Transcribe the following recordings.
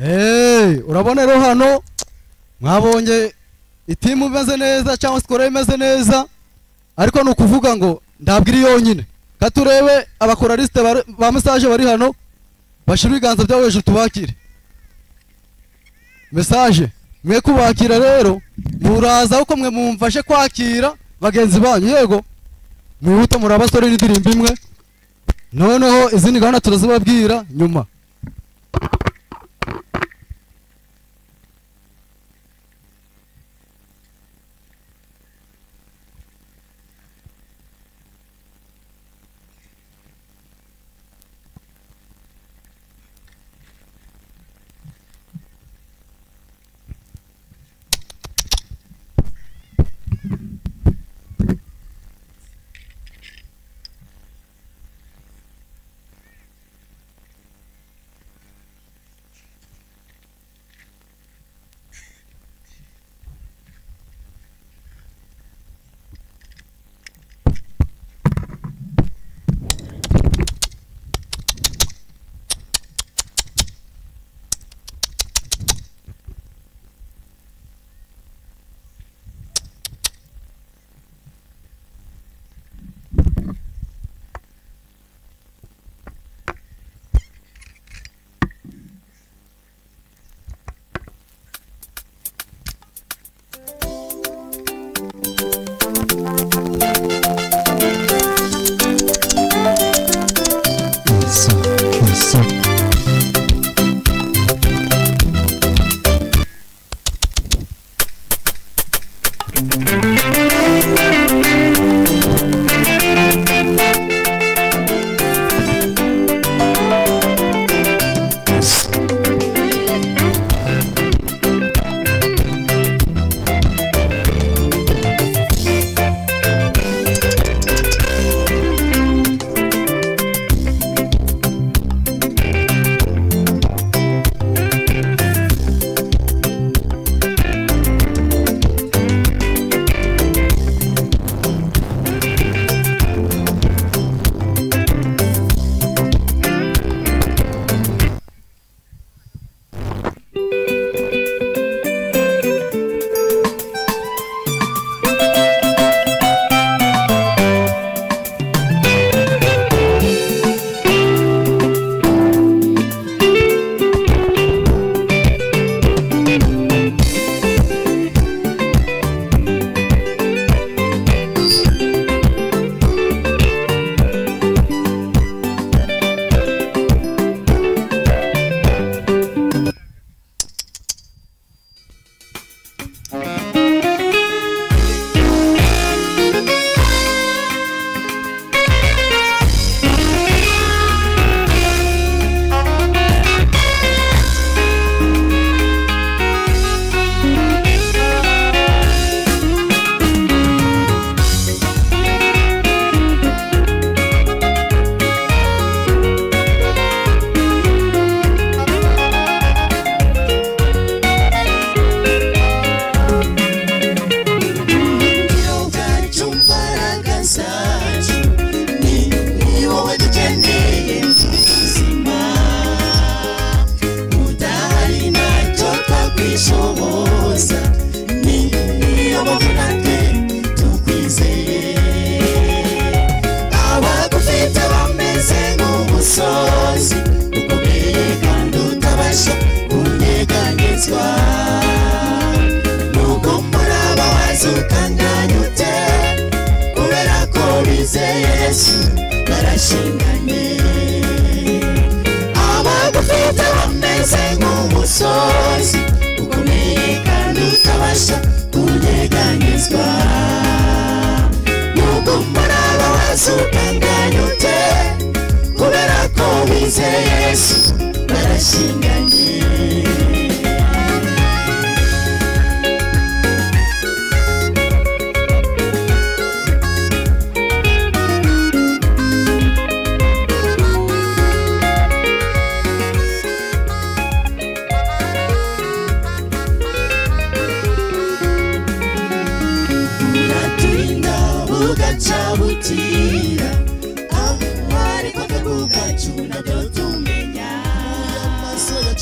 Urabona rero hano mwabonye itimu imeze neza cyangwa sikora imeze neza, ariko ni ukuvuga ngo ntabwo iri yonyine. Katurebe abakoraliste ba message bari hano bashira ibiganza byabo hejuru tubakire. Message mwe kubakira rero muraza uko mwe mumfashe kwakira bagenzi banyu. Yego mwihute muri abasore n'indirimbo imwe, noneho izindi gahunda turazibabwira nyuma.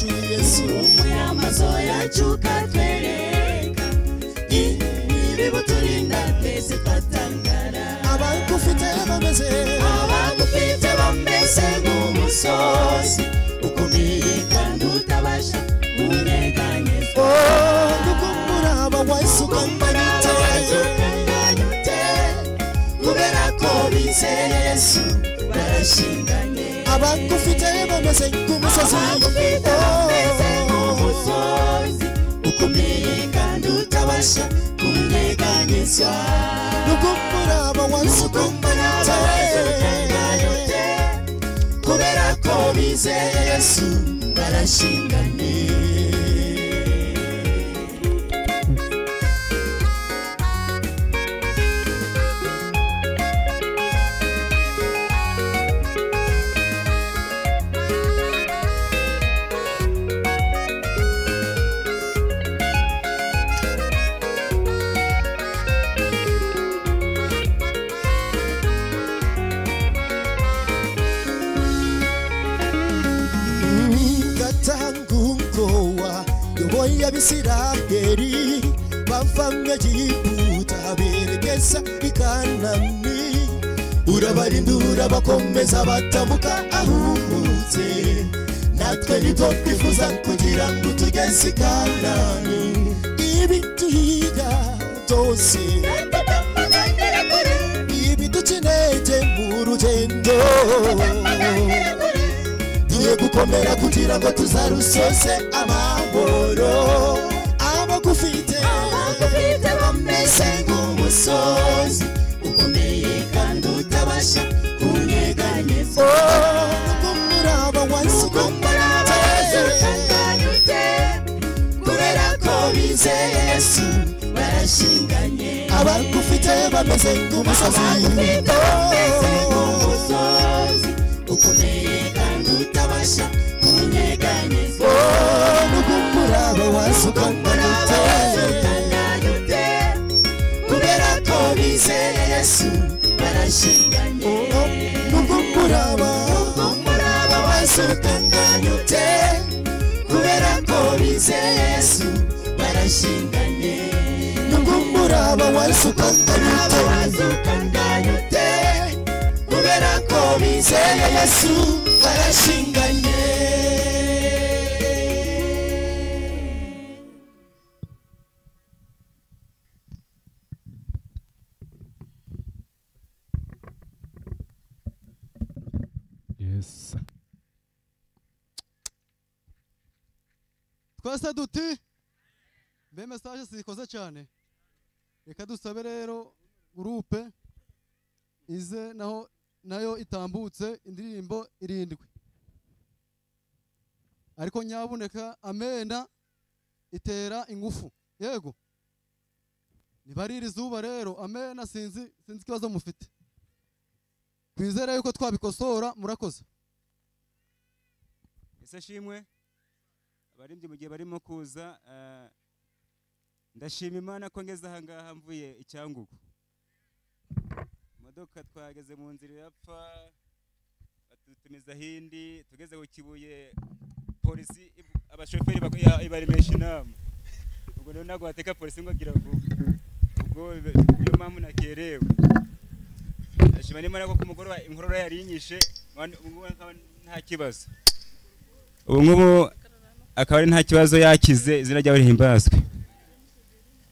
yacu Yesu Umuye amaso yacu ukatwereka ibibuturinda twese twatangara Abagufite bameze Abagufite bameze nk'umusozi ukomeye kandi utabasha kunyeganyezwa Nukumuraba wasuka Wasuka kubera ko bizeye Yesu barashinganye Abagufite bameze nk'umusozi Abagufite bameze nk'umusozi ukomeye kandi utabasha kunyeganyezwa Nukumuraba wasuka kubera ko bizeye Yesu barashinganye Abisiraheli bava mu Egiputa berekeza i Kanani urabarindura bakomeza batambuka ahumutse natwe nibyo twifuza kugira ngo tugeze i Kanani ibituhiga byose ibidukeneye mu rugendo tuye gukomera kugira ngo tuzarusoze amahoro Abagufite bameze nk'umusozi ukomeye kandi utabasha kunyeganyezwa Nukumuraba wasuka kubera ko bizeye Yesu barashinganye Abagufite bameze nk'umusozi Abagufite bameze nk'umusozi ukomeye kandi utabasha kunyeganyezwa Nukumuraba wasuka kubera ko bizeye Yesu barashinganye Nukumuraba wasuka kubera ko bizeye Yesu barashinganye Nukumuraba wasuka kubera ko bizeye Yesu barashinganye Yes. Twese duti mbe message zikoze cyane reka dusabe rero groupe ize naho nayo itambutse indirimbo 7 ariko nyabuneka amena itera ingufu yego nibarira izuba rero amena sinzi ikibazo mufite twizere yuko twabikosora murakoze Ese shimwe abaririmbyi mu gihe barimo kuza ndashima Imana ko ngeze aha ngaha mvuye icyangugu imodoka twageze mu nzira irapfa batutumiza hindi tugeze ku Kibuye polisi abashoferi ibaremesha inama ubwo rero ntabwo wateka polisi ngo agira vuba ubwo niyo mpamvu nakerewe ndashima Imana ko ku mugoroba inkorora yari inyishe nta kibazo ubu ngubu akaba ari nta kibazo yakize izina ryawe rihimbazwe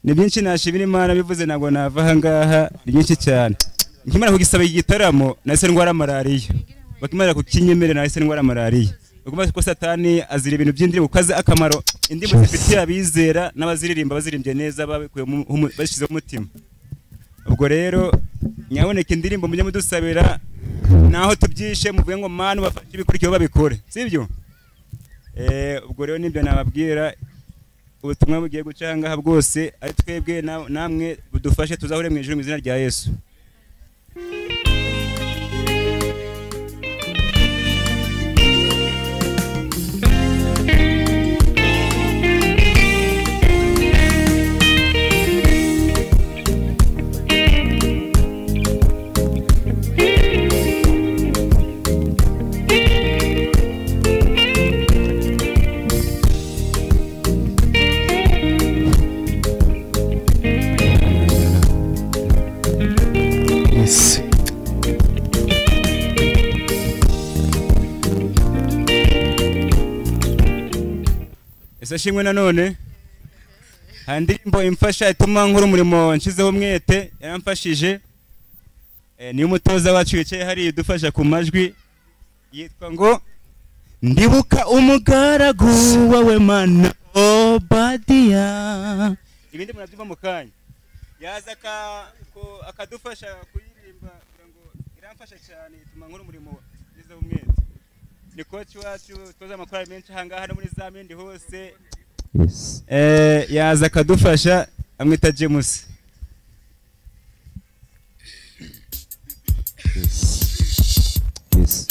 ni byinshi nashimira Imana bivuze ntabwo nava aha ngaha ni byinshi cyane nkimara kugisaba igitaramo nahise ndwara malariya bakimara kukinyemerera nahise ndwara malariya ugomba ko Satani azira ibintu by'indirimbo kuko azi akamaro indirimbo zifitiye abizera n'abaziririmba bazirimbye neza babikuye bashizeho umutima ubwo rero nyaboneka indirimbo mujye mudusabira naho tubyishe muvuge ngo Mana bafashe ibikurikiyeho babikore sibyo ubwo rero nibyo nababwira ubutumwa bugiye guca aha ngaha bwose ari twebwe namwe budufashe tuzahure mu ijuru mu izina rya Yesu Thank Ese ashimwe nanone hari indirimbo imfasha ituma nkora umurimo nshizeho umwete, yaramfashije. Niyo umutoza wacu wicaye hariya udufasha ku majwi, yitwa ngo ndibuka umugaragu wawe Mana Obadiya. Ibindi murabyumva mu kanya. Yaza akadufasha kuririmba kugira ngo iramfasha cyane, ituma nkora umurimo nshyizeho umwete. Ni coach wacu toza amakorali menshi ahangaha no muri za mindi hose. Yes. Yaza akadufasha, amwita James. Yes. Yes.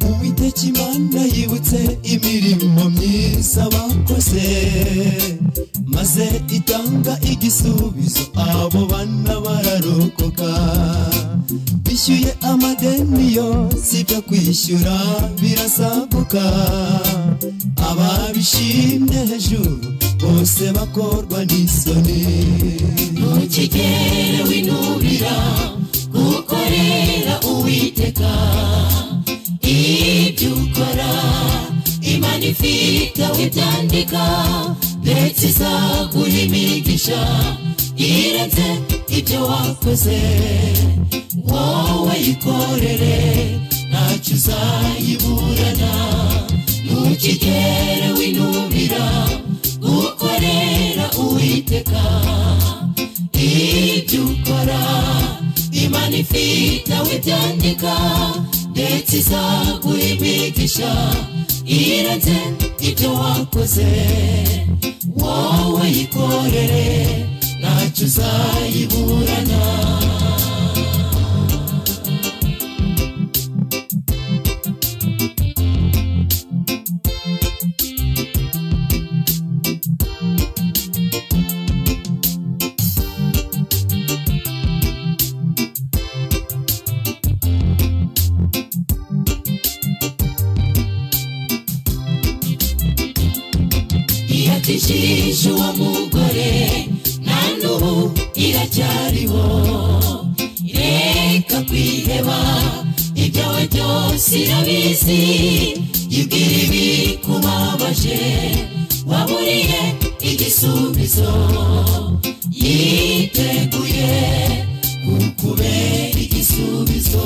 Uwiteka Imana yibutse imirimo myiza. Myiza bakoze maze itanga igisubizo, abo bana bararokoka. Bishyuye amadeni yose, ibyo kwishyura birasaguka. Ababishimye hejuru bose bakorwa n'isoni. Ntukigere winubira gukorera Uwiteka, ibyo ukora Imana ifite aho ibyandika, ndetse izaguha imigisha irenze ibyo wakoze. Wowe yikorere ntacyo uzayiburana. Ntukigere winubira gukorera Uwiteka, ibyo ukora Imana ifite aho ibyandika, ndetse izaguha imigisha irenze ibyo wakoze. Wowe yikorere ntacyo uzayiburana. Iyakijije uwo mugore na n'ubu iracyariho. Reka kwiheba, ibyawe byose irabizi. Yibwira ibikubabaje, waburiye igisubizo. Yiteguye kukubera igisubizo.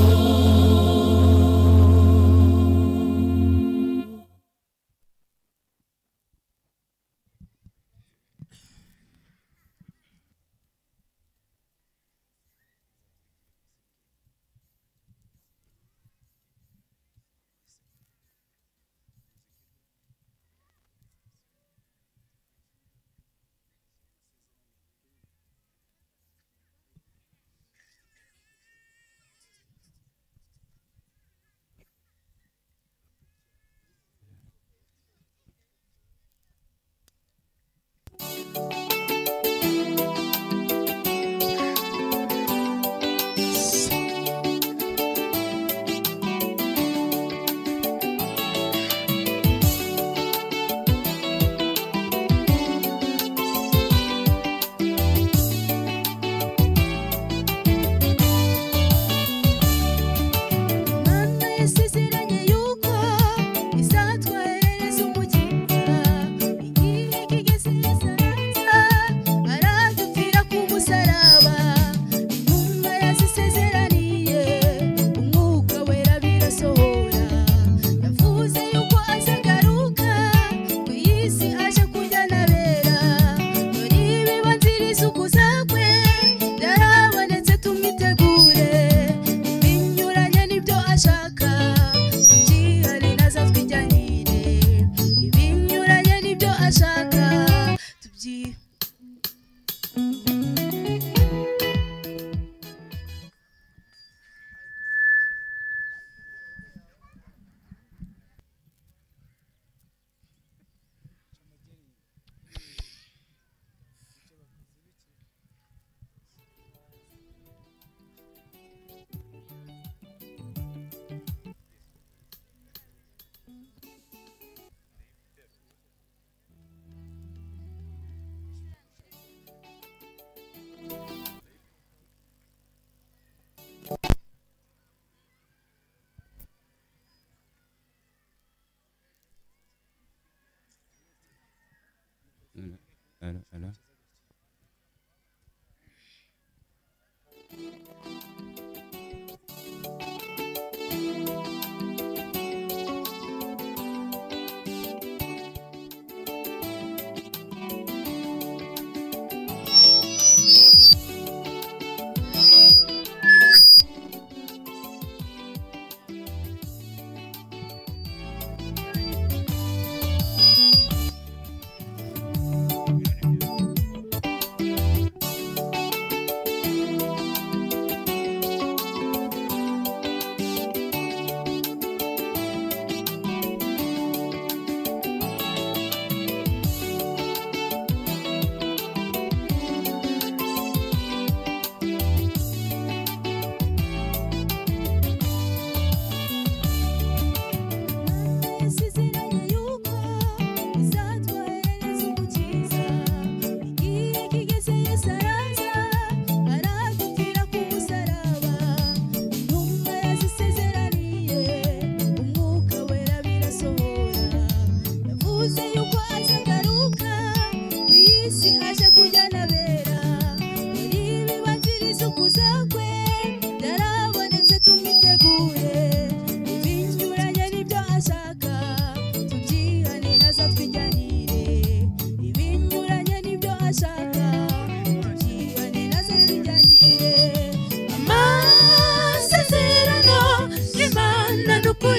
Hello, hello.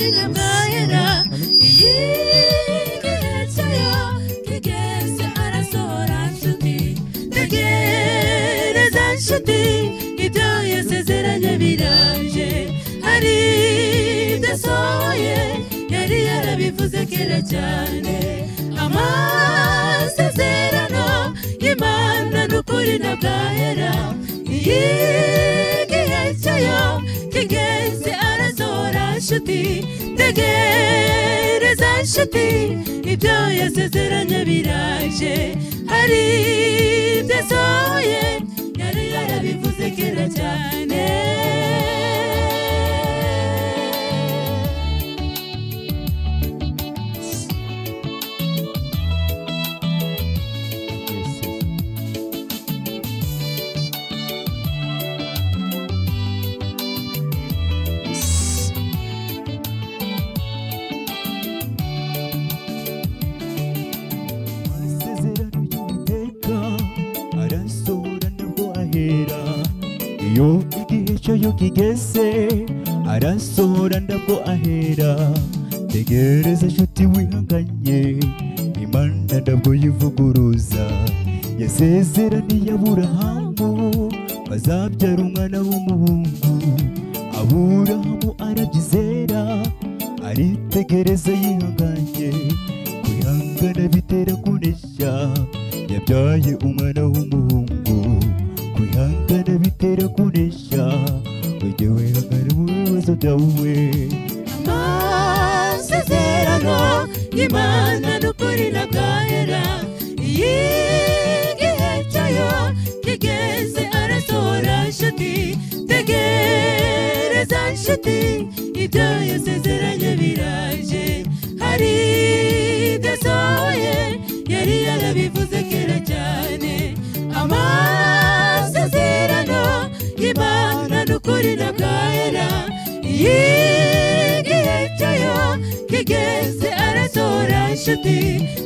n'ukuri ntabwahera. Iyi gihe cyayo kigeze arasohora nshuti, tegereza nshuti, ibyo yasezeranye biraje. Hari ibyasohoye yari yarabivuze kera cyane. Amasezerano y'Imana n'ukuri ntabwahera. Iyi gihe cyayo kigeze arasohora nshuti, tegereza nshuti, ibyo yasezeranye biraje. Hari ibyasohoye yari yarabivuze kera cyane. Amasezerano y'Uwiteka arasohora ntabwo ahera. Iyo igihe cyayo kigeze arasohora ntabwo ahera. Tegereza nshuti wihanganye, Imana ntabwo yivuguruza. Yasezeraniye Aburahamu bazabyara umwana w'umuhungu. Aburahamu arabyizera, aritegereza yihanganye. Kwihangana bitera kunesha, yabyaye umwana w'umuhungu. Kwihangana bitera kunesha, ujye wihangana mu bibazo byawe. Amasezerano y'Imana n'ukuri ntabwahera. Iyi gihe cyayo kigeze arasohora nshuti, tegereza nshuti, ibyo yasezeranye biraje. Hari ibyasohoye yari yarabivuze kera cyane. Amasezerano y'Imana n'ukuri ntabwahera. Iyi gihe cyayo kigeze arasohora nshuti,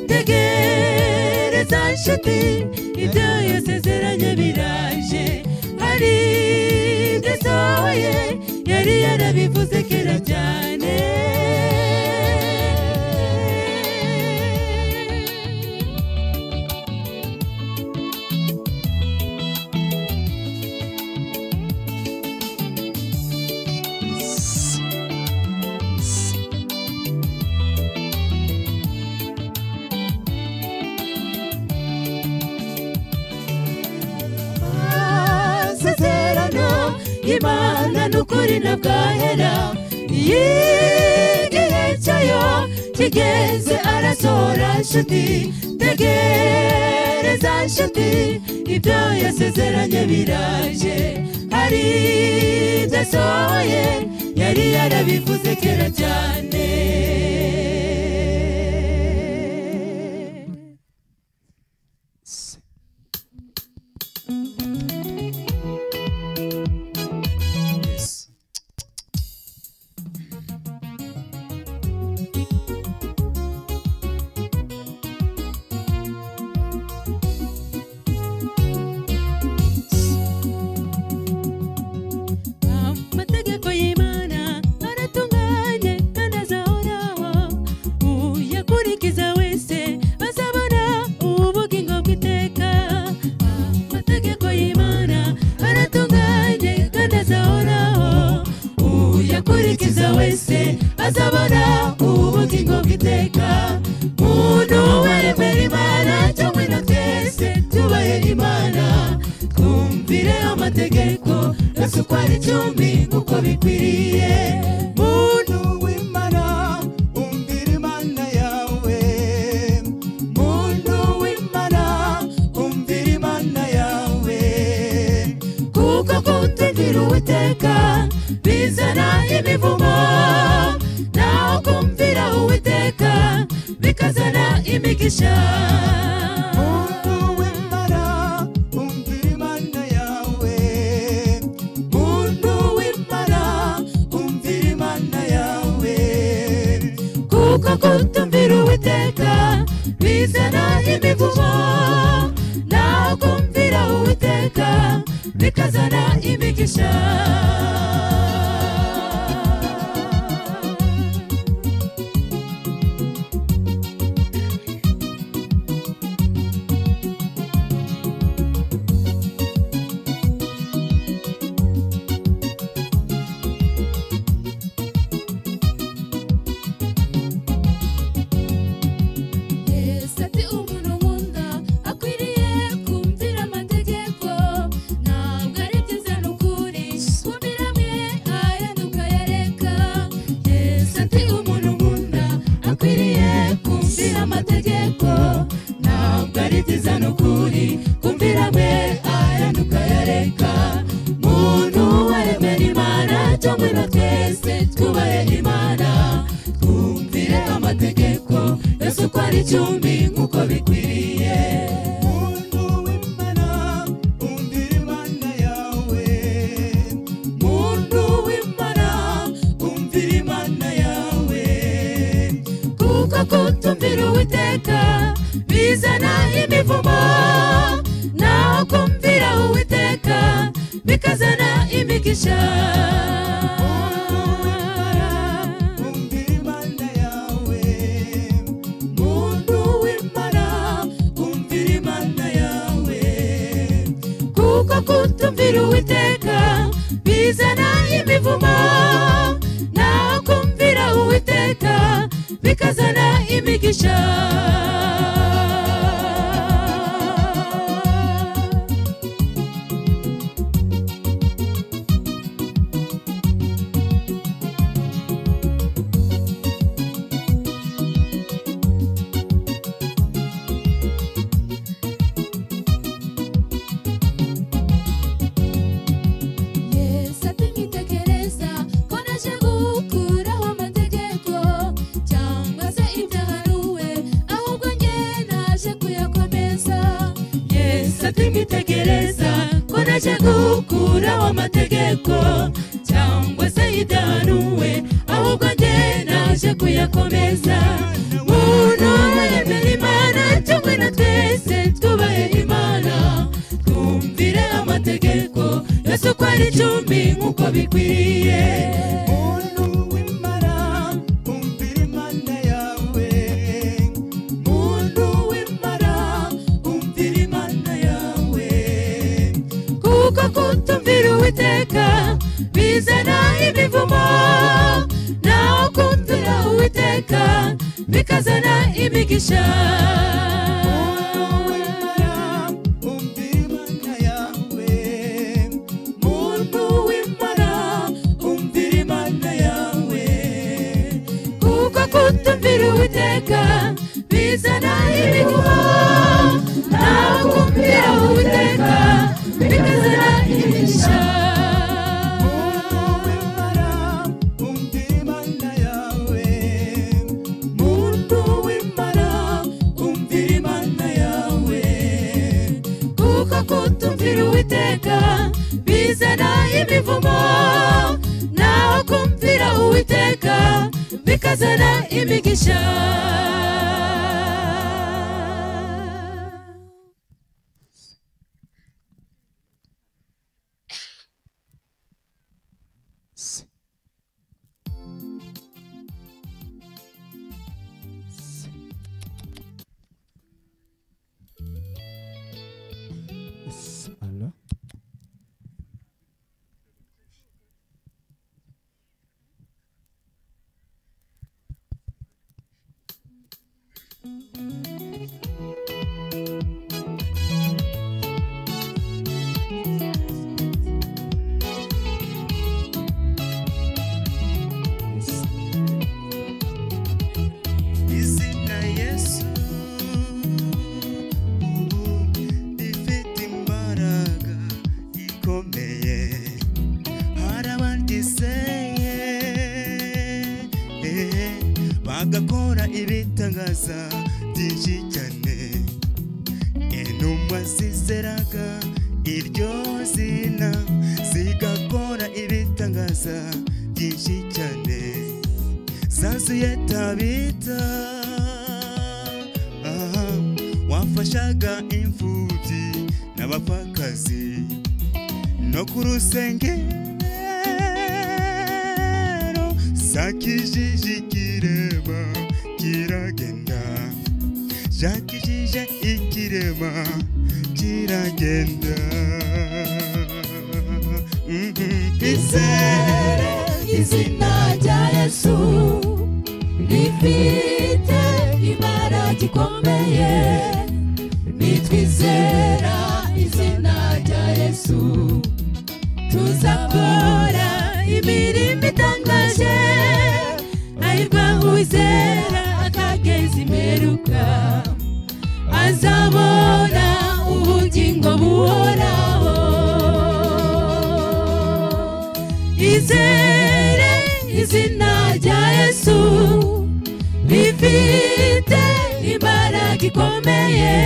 tegereza nshuti, ibyo yasezeranye biraje. Hari ibyasohoye yari yarabivuze kera cyane. Amasezerano y'Imana n'ukuri ntabwahera. Iyi gihe cyayo kigeze arasohora nshuti, tegereza nshuti, ibyo yasezeranye biraje. Hari ibyasohoye yari yarabivuze kera cyane. Yes. Amategeko y'Imana aratunganye kandi azahoraho. Uyakurikiza wese azabona ubugingo bw'iteka. Amategeko y'Imana aratunganye kandi azahoraho. Uyakurikiza wese azabona ubugingo bw'iteka. Muntu waremera Imana cyangwa ino twese tubahe Imana, twumvire amategeko yose uko ari icumi nk'uko bikwiriye. Muntu w'Imana umvira Imana yawe. Muntu w'Imana umvira Imana yawe. Kuko kutumvira Uwiteka bizana imivumo, naho kumvira Uwiteka bikazana imigisha. Muntu w'Imana umvira Imana yawe. Muntu w'Imana umvira Imana yawe. Kuko kutumvira Uwiteka bizana imivumo, naho kumvira Uwiteka bikazana imigisha. Ni byiza n'ukuri kumvira mwe ayandi ukayareka. Muntu waremwe n'Imana, cyo ngwino twese twubahe Imana, twumvire amategeko yose uko ari 10 nk'uko bikwiriye. Muntu w'Imana, umvira Imana yawe. Muntu w'Imana, umvira Imana yawe. Kuko kutumvira Uwiteka bizana imivumo, naho kumvira Uwiteka bikazana imigisha. Umvira Imana yawe. Muntu w'Imana, umvira Imana yawe. Kuko kutumvira Uwiteka bizana imivumo, naho kumvira Uwiteka bikazana imigisha. Yesu ati ko naje gukuraho amategeko cyangwa se ibyahanuwe, ahubwo njye naje kuyakomeza. Yesu ati mwitegereza ko naje gukuraho amategeko cyangwa se ibyahanuwe, ahubwo njye naje kuyakomeza. Muntu waremwe n'Imana, cyo ngwino twese twubahe Imana, twumvire amategeko yose uko ari 10 nk'uko bikwiriye. Muntu w'Imana, umvira Imana yawe. Muntu w'Imana, umvira Imana yawe. Kuko kutumvira Uwiteka bizana imivumo, naho kumvira Uwiteka bikazana imigisha. Muntu w'Imana, umvira Imana yawe. Muntu w'Imana, umvira Imana yawe. Kuko kutumvira Uwiteka bizana imivumo, naho kumvira Uwiteka bikazana imigisha. Muntu w'Imana, umvira Imana yawe. Muntu w'Imana, umvira Imana yawe. Kuko kutumvira Uwiteka bizana imivumo, naho kumvira Uwiteka bikazana imigisha. Allo? Izina Yesu rifite imbaraga ikomeye, hari abandizeye bagakora ibitangaza byinshi cyane. Intumwa zizeraga iryo zina zigakora ibitangaza byinshi cyane. Zazuye Tabita, aha, wafashaga imfubyi n'abapfakazi, no ku rusengero zakijije ikirema kiragenda, zakijije ikirema kiragenda. Izere izina rya Yesu rifite imbaraga ikomeye, nitwizera izina rya Yesu tuzakora imirimo itangaje. Hahirwa uwizera akageza imperuka, azabona ubugingo buhoraho. Izere izina rya Yesu rifite imbaraga ikomeye,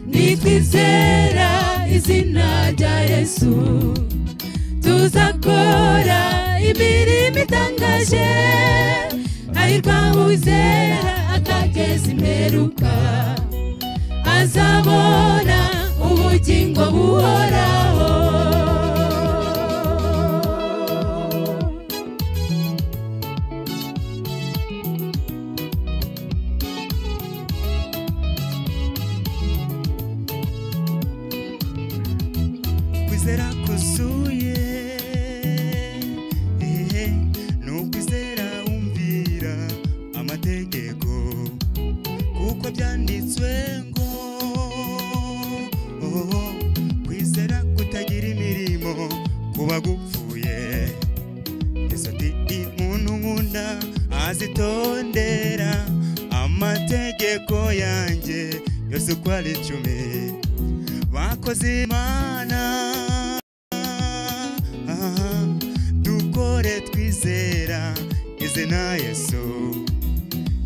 nitwizera izina rya Yesu tuzakora imirimo itangaje. Hahirwa uwizera akageza imperuka, azabona ubugingo buhoraho. Kwizera kuzuye nukwizera umvira amategeko, kuko byanditswe ngo kwizera kutagira imirimo kuba gupfuye. Yesu ati umuntu nkunda azitondera amategeko yanjye yose uko ari 10. Bakoze Imana dukore twizera izina Yesu.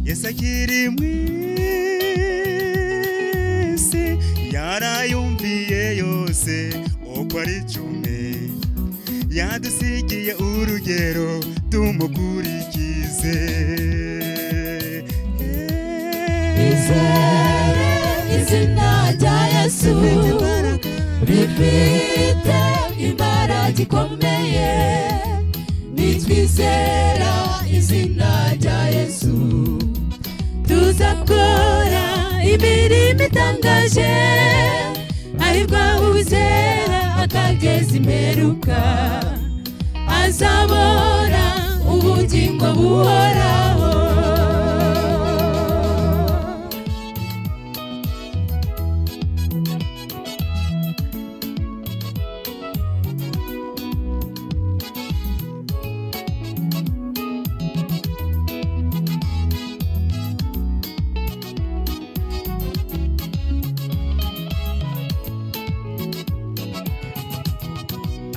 Yesu akiri mu isi yarayumviye yose uko ari 10, yadusigiye urugero tumukurikize. Izere izina rya Yesu rifite imbaraga ikomeye, nitwizera izina rya Yesu tuzakora imirimo itangaje. Hahirwa uwizera akageza imperuka, azabona ubugingo buhoraho.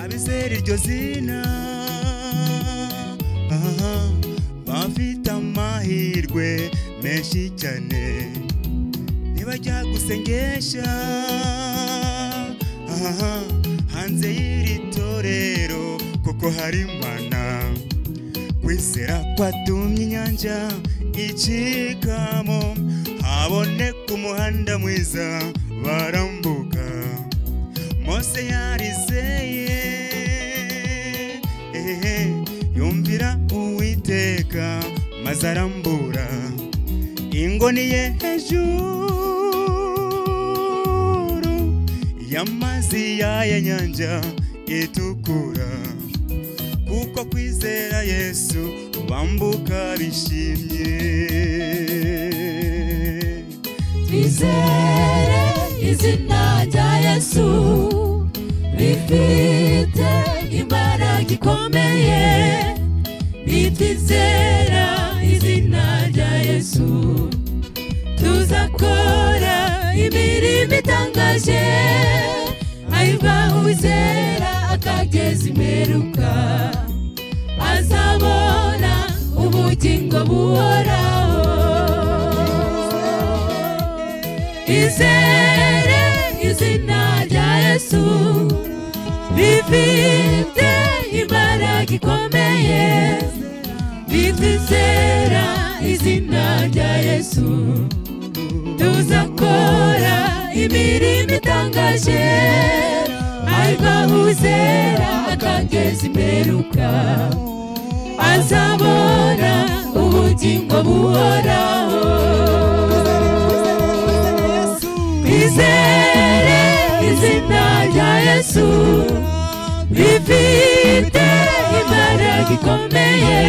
Abizera iryo zina bafite amahirwe menshi cyane, ntibajya gusengesha hanze y'iri torero kuko hari Imana. Kwizera kwatumye inyanja icikamo, haboneka umuhanda mwiza barambuka. Mose yarizeye yumvira Uwiteka maze arambura ingoni ye hejuru y'amazi ya nyanja itukura, kuko kwizera Yesu bambuka bishimye. Twizere izina rya Yesu rifite imbaraga ikomeye, nitwizera izina rya Yesu tuzakora imirimo itangaje. Hahirwa uwizera akageza imperuka, azabona ubugingo buhoraho. Izere izina rya Yesu rifite imbaraga ikomeye, nitwizera izina rya Yesu tuzakora imirimo itangaje. Hahirwa uwizera akageza imperuka, azabona ubugingo buhoraho. Izere izina rya Yesu rifite imbaraga ikomeye,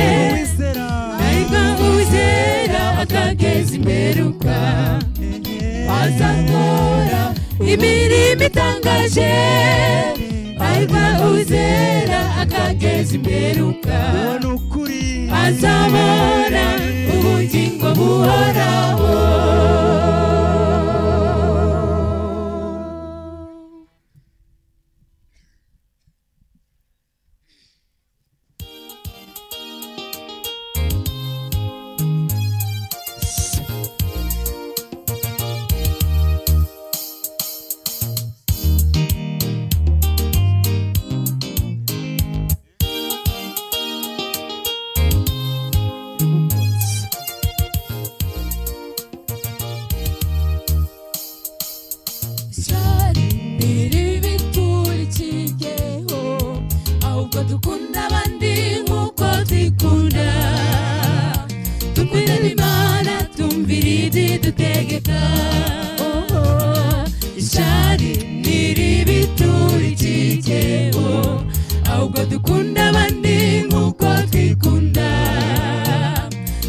hahirwa uwizera akageza imperuka, azakora imirimo itangaje. Hahirwa uwizera akageza imperuka, azabona ubugingo buhoraho. Ishyari ni ribi turikigeho, ahubwo dukunda abandi nk'uko twikunda. Dukundane Imana, tumvire ibyo idutegeka. Ishyari ni ribi turikigeho, ahubwo dukunda abandi nk'uko twikunda.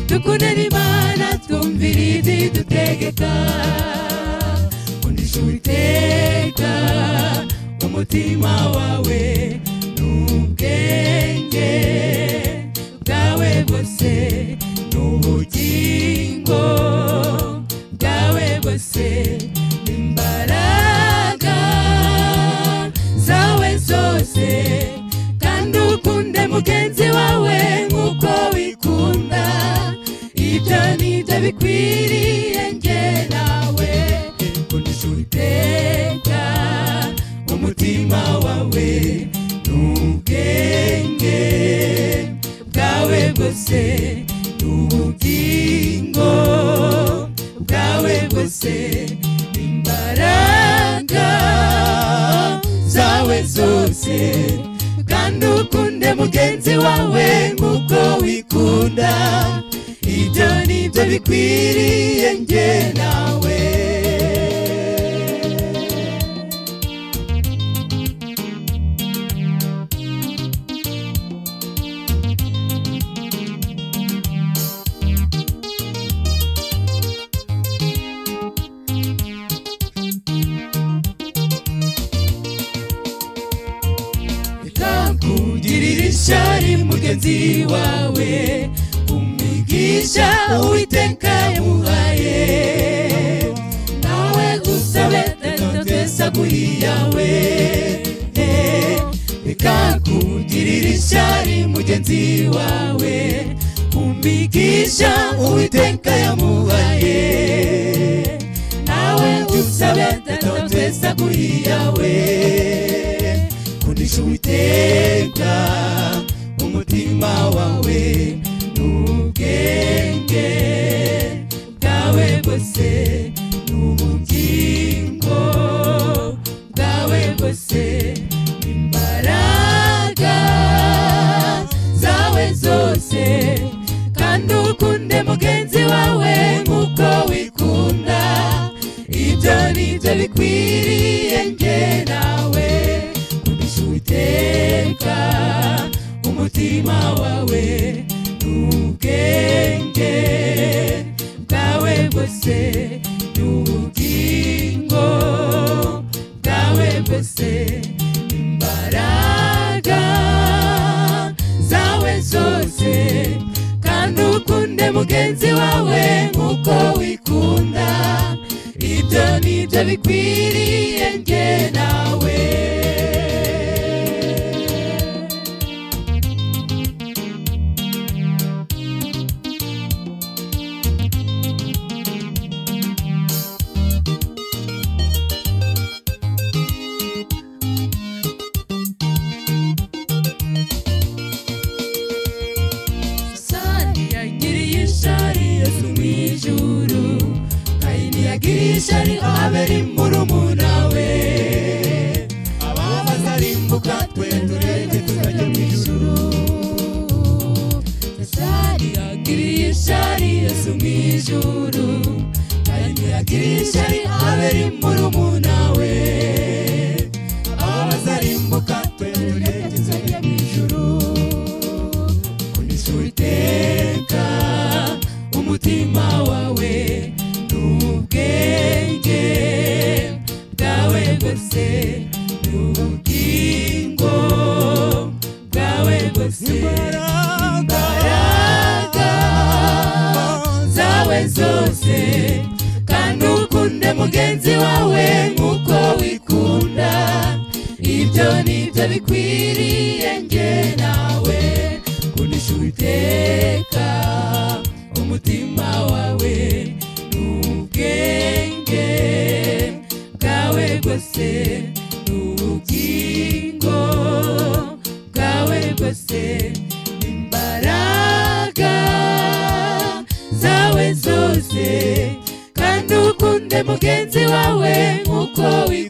Dukundane Imana, twumvire ibyo idutegeka. Kundisha Uwiteka umutima wawe n'ubwenge bwawe bwose, n'ubugingo bwawe bwose, imbaraga zawe zose, kandi ukunde mugenzi wawe nk'uko wikunda. Ibyo nibyo bikwiriye njye nawe. Kundisha Uwiteka umutima wawe n'ubwenge bwawe bwose, n'ubugingo bwawe bwose, imbaraga zawe zose, kandi ukunde mugenzi wawe nk'uko wikunda. Ibyo nibyo bikwiriye njye nawe. Kugirira ishyari mugenzi wawe, kumigisha Uwiteka yamuhaye, nawe usabe Data twese aguha iyawe. Reka kugirira ishyari mugenzi wawe, kumigisha Uwiteka yamuhaye, nawe usabe Data twese aguha iyawe. Kundisha Uwiteka umutima wawe n'ubwenge bwawe bwose, n'ubugingo bwawe bwose, imbaraga zawe zose, kandi ukunde mugenzi wawe nk'uko wikunda. Ibyo nibyo bikwiriye njye nawe. Kundisha Uwiteka umutima wawe n'ubwenge bwawe bwose, n'ubugingo bwawe bwose, imbaraga zawe zose, kandi ukunde mugenzi wawe nk'uko wikunda. Ibyo nibyo bikwiriye njye nawe. Satani yagiriye ishyari Yesu mu ijuru, Kayini yagiriye ishyari Abeli murumuna we. Abazarimbuka twe tureke tuzajya mu ijuru. Satani yagiriye ishyari Yesu mu ijuru, Kayini yagiriye ishyari Abeli murumuna we. Abazarimbuka twe tureke tuzajya mu ijuru. Kundisha Uwiteka umutima wawe n'ubwenge bwawe bwose, n'ubugingo bwawe bwose, imbaraga zawe zose, kandi ukunde mugenzi wawe nk'uko wikunda. Ibyo nibyo bikwiriye njye nawe. Kundisha Uwiteka umutima wawe n'ubwenge bwawe bwose, n'ubugingo bwawe bwose, imbaraga zawe zose, kandi ukunde mugenzi wawe nk'uko wikunda.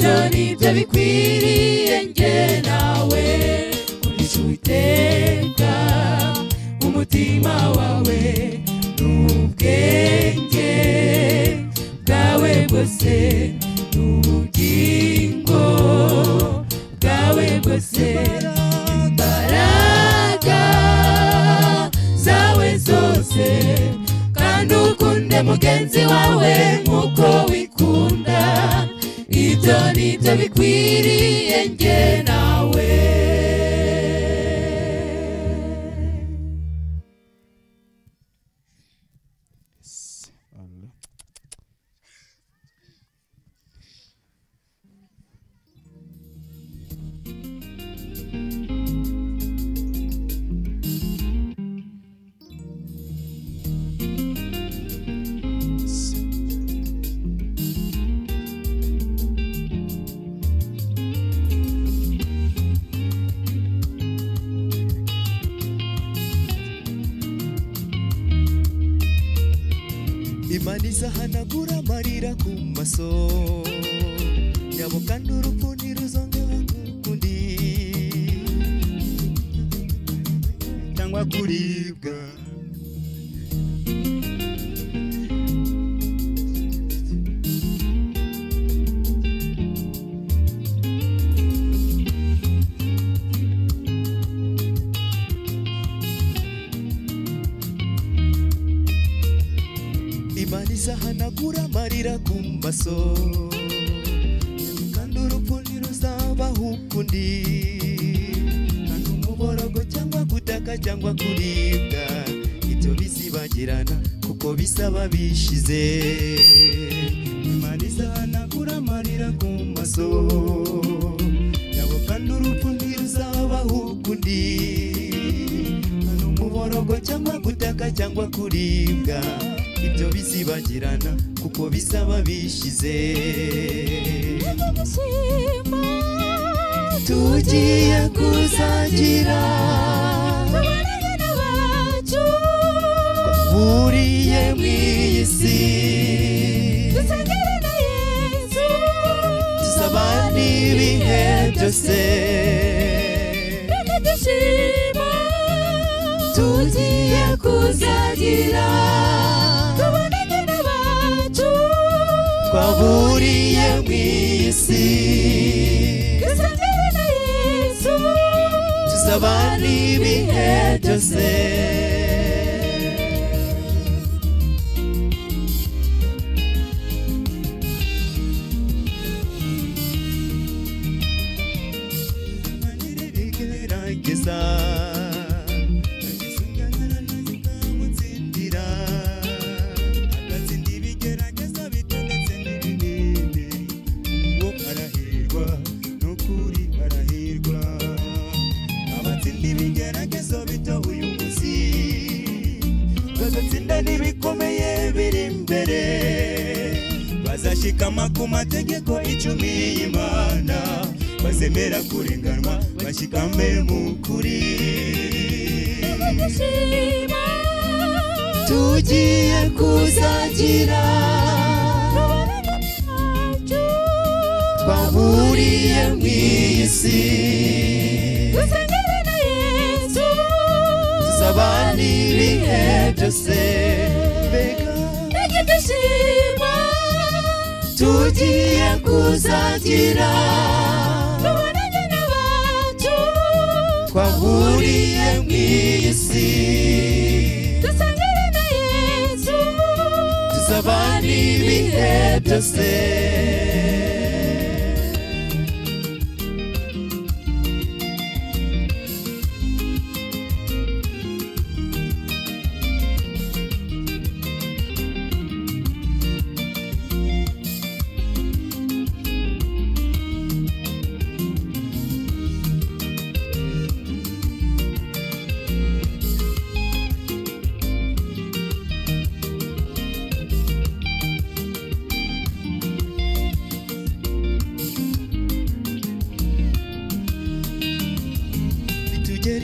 Ibyo nibyo bikwiriye njye nawe kurisha Uwiteka umutima wawe n'ubwenge bwawe bwose n'ubugingo bwawe bwose imbaraga zawe zose kandi ukunde mugenzi wawe nk'uko wikunda. Ibyo nibyo bikwiriye njye nawe. Imana izahanagura amarira ku maso yabo kandi urupfu ntiruzongera ukundi cyangwa kuribwa. Imana izahanagura amarira ku maso kandi urupfu ntiruzabaho ukundi kandi umuborogo cyangwa gutaka cyangwa kuribwa ibyo bizibagirana kuko bisaba bishize. Imana izahanagura amarira ku maso yabo kandi urupfu ntiruzabaho ukundi kandi umuborogo cyangwa gutaka cyangwa kuribwa ibyo bizibagirana kuko bisaba bishize. Tugiye kuzagira twahuriye mu iyi si tuzabana ibihe byose tugiye kuzagira twahuriye mu iyi si tuzabana ibihe byose. Gerageza agatsinda ibigerageza bito ndetse n'ibinini uwo arahirwa n'ukuri arahirwa. Abatsinda ibigeragezo bito uyu munsi bagatsinda n'ibikomeye biri imbere bazashikama ku mategeko 10 y'Imana bazemera kurenganwa bashikame mu kuri. Tugiye kuzagira twahuriye mu iyi si tuzabana ibihe byose tugiye kuzagira twahuriye mu iyi si tuzabana ibihe byose.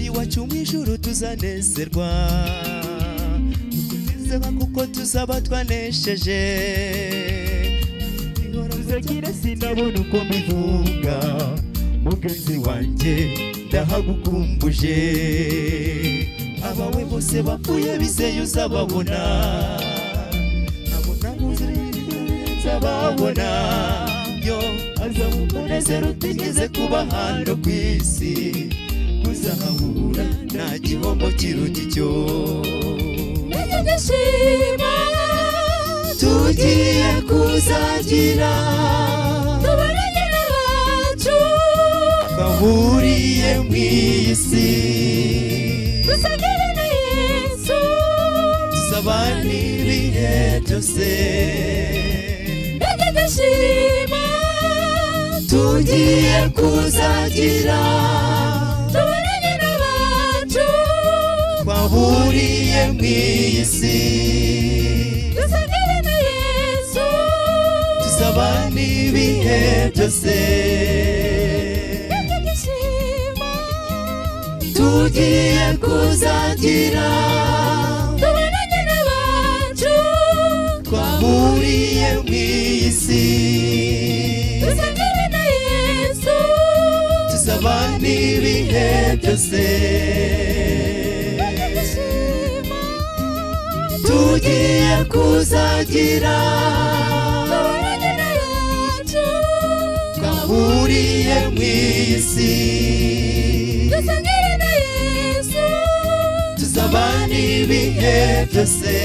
Iwacu mu ijuru tuzanezerwa kuko tuzaba twanesheje. Kuzagira sinabona uko mbivuga, mugenzi wanjye ndahagukumbuje. Abawe bose bapfuye bizeye uzababona, abo nabuze nzababona. Yo azaba umunezero utigeze kuba hano ku isi, kuzahabura nta gihombo kiruta icyo. Ndashima tugiye kuzagira, tubonanye n'abacu twahuriye mu isi, dusangire na Yesu, tuzabana ibihe byose. Ndashima tugiye kuzagira, tubonanye n'abacu twahuriye mu isi, dusangire na Yesu, tuzabana ibihe byose. Ndashima tugiye kuzagira, tubonanye n'abacu twahuriye mu isi, dusangire na Yesu, tuzabana ibihe byose. Ndashima tugiye kuzagira, tubonanye n'abacu twahuriye mu isi, dusangire na Yesu, tuzabana ibihe byose.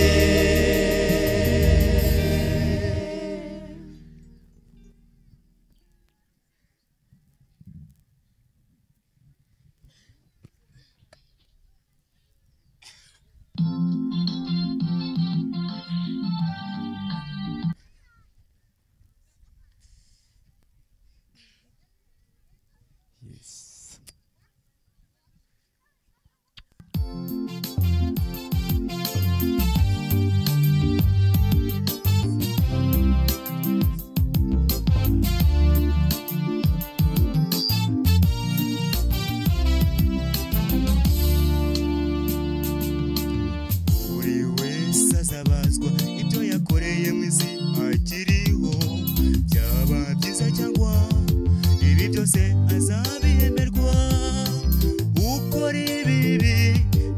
Yes. Buri wese azabazwa ibyo yakoreye mu isi akiriho, byaba byiza cyangwa ibi byose azabihemerwa. Ukora ibibi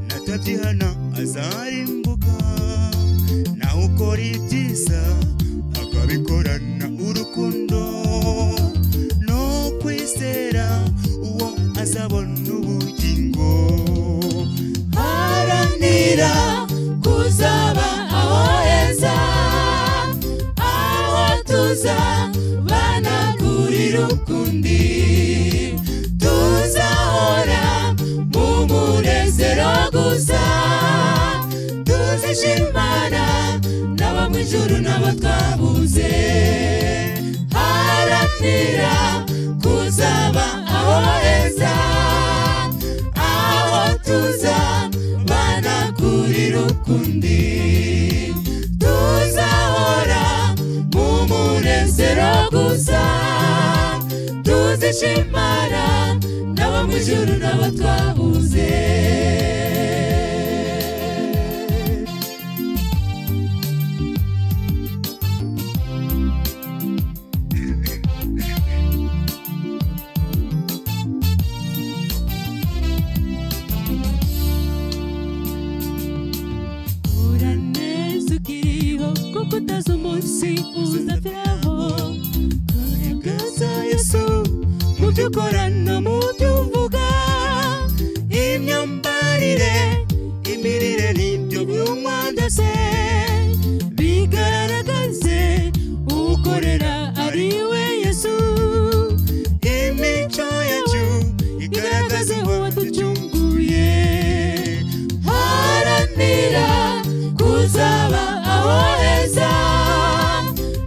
natabyihana azarimbuka, naho ukora ibyiza akabikorana urukundo no kwizera, uwo azabona ubugingo. Haranira kuzaba aho heza, aho tuzabana kuri rukundi, tuzahora mu munezero gusa, tuzishimana n'abo mu ijuru n'abo twabuze. Haranira kuzaba aho heza, aho tuzabana kuri rukundi, tuzahora mu munezero gusa, tuzishimana n'abo mu ijuru n'abo twabuze. Uraneza ukiriho kuko utazi umunsi uzapfiraho. Garagaza Yesu mu byo ukora no mu byo uvuga, imyambarire, imirire n'ibyo unywa byose, bigaragaze ukorera ari we Yesu. Imico yacu igaragaze uwaducunguye. Haranira kuzaba aho heza,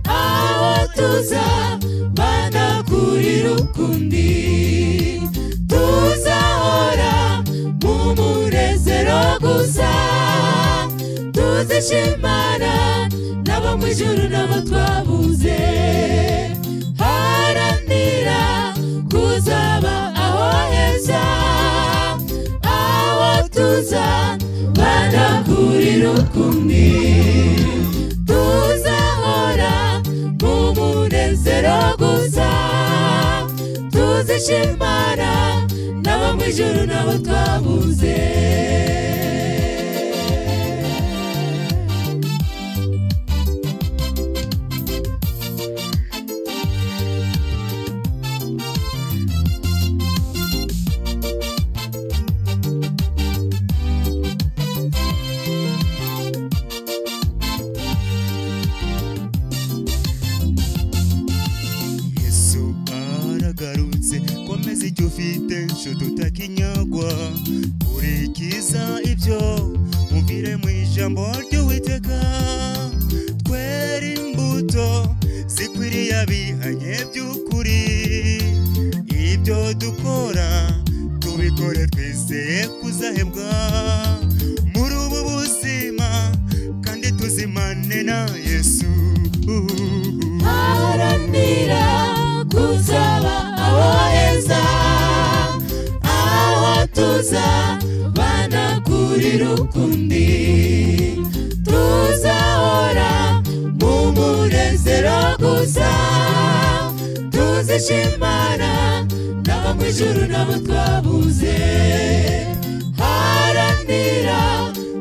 aho tuzabana kuri rukundi, tuzahora mu munezero gusa, tuzishimana n'abo mu ijuru n'abo twabuze. Haranira kuzaba aho heza, aho tuzabana kuri rukundi, tuzahora mu munezero Tuzishimana n'abo mu ijuru nabo twabuze. Komeza icyo ufite nshuti utakinyagwa, kurikiza ibyo umvire mu ijambo ry'Uwiteka. Twere imbuto zikwiriye abihanye by'ukuri, ibyo dukora tubikore twizeye kuzahembwa muri ubu buzima, kandi tuzimane na Yesu. Haranira kuzaba aho heza, aho tuzabana kuri rukundi, tuzahora mu munezero gusa, tuzishimana n'abo mu ijuru nabo twabuze. Haranira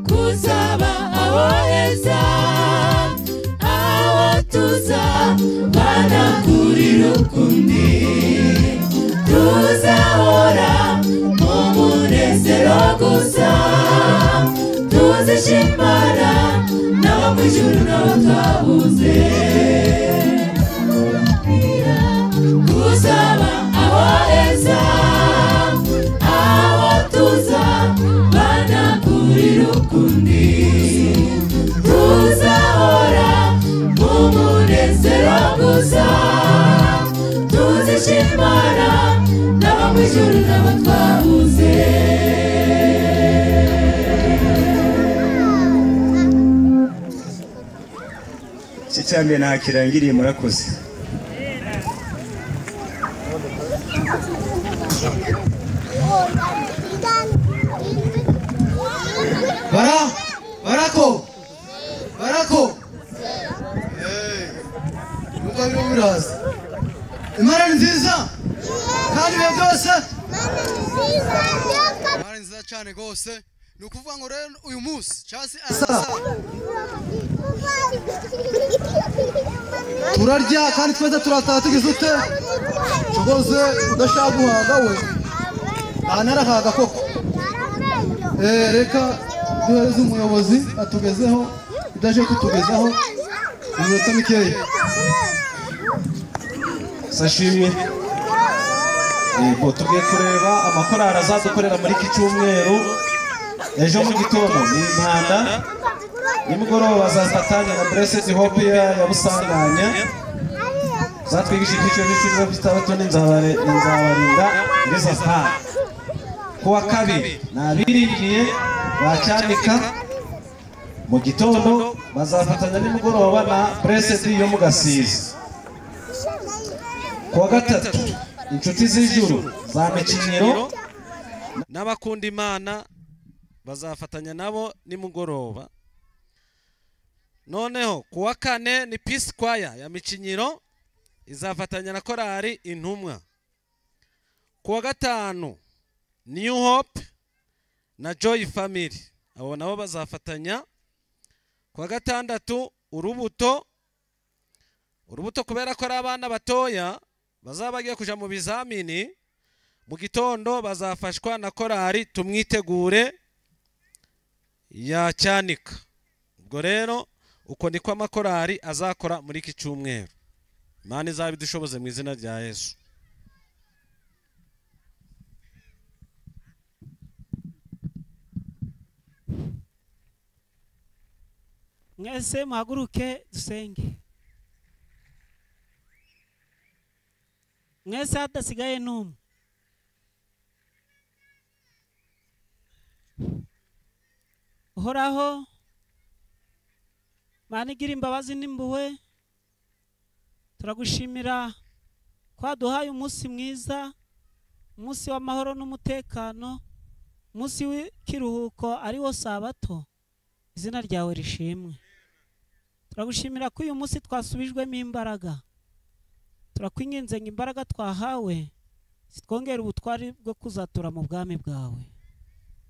kuzaba aho heza, aho tuzabana kuri rukundi, tuzahora mu munezero gusa, tuzishimana n'abo mu ijuru nabo twabuze. Kuzaba aho heza, aho tuzabana kuri rukundi, tuzahora mu munezero gusa, tuzishimana n'abo mu ijuru nabo twabuze. Iki cyambere nta kirangiriye, murakoze. Barako barako nuko birimo biraza. Imana ni nziza kandi ibihe byose. Imana ni nziza cyane rwose. Ni ukuvuga ngo rero uyu munsi cyangwa se turarya kandi twese turataha tugize ute rwose. Udashaka guhaga we ntanarahaga koko. Reka duhereze umuyobozi atugezeho idaje kutugezaho iminota mikeya. Sashimwe yego, tugiye kureba amakorali azadukorera muri iki cyumweru. Ejo mu gitondo ni Impanda, nimugoroba bazafatanya na Blessed Hope ya Busanganya, zatwigisha icyiciro cy'icumi cy'itandatu n'inzabarinda n'izaha. Kuwa kabiri ni abiringiye bacyanika mu gitondo, bazafatanya nimugoroba na Blessed yo mu Gasiza. Kuwa gatatu inshuti z'ijuru za Mikinyiro n'abakunda Imana bazafatanya nabo nimugoroba. Noneho kuwa kane ni Peace Choir ya Mikinyiro izafatanya na korali Intumwa. Kuwa gatanu New Hope na Joy Family, abo nabo bazafatanya. Kuwa gatandatu Urubuto. Urubuto kubera ko ari abana batoya bazaba bagiye kuja mu bizamini, mu gitondo bazafashwa na korali Tumwitegure ya Cyanika. Ubwo rero uko niko amakorali azakora muri iki cyumweru. Imana izabidushoboze mu izina rya Yesu. Mwese muhaguruke dusenge. Mwese hadasigaye n'umwe. Uhoraho Mana igira imbabazi n'impuhwe, turagushimira ko waduhaye umunsi mwiza, umunsi w'amahoro n'umutekano, umunsi w'ikiruhuko ari wo Sabato. Izina ryawe rishimwe. Turagushimira ko uyu munsi twasubijwemo imbaraga. Turakwinginze ngo imbaraga twahawe Zitwongere ubutwari bwo kuzatura mu bwami bwawe.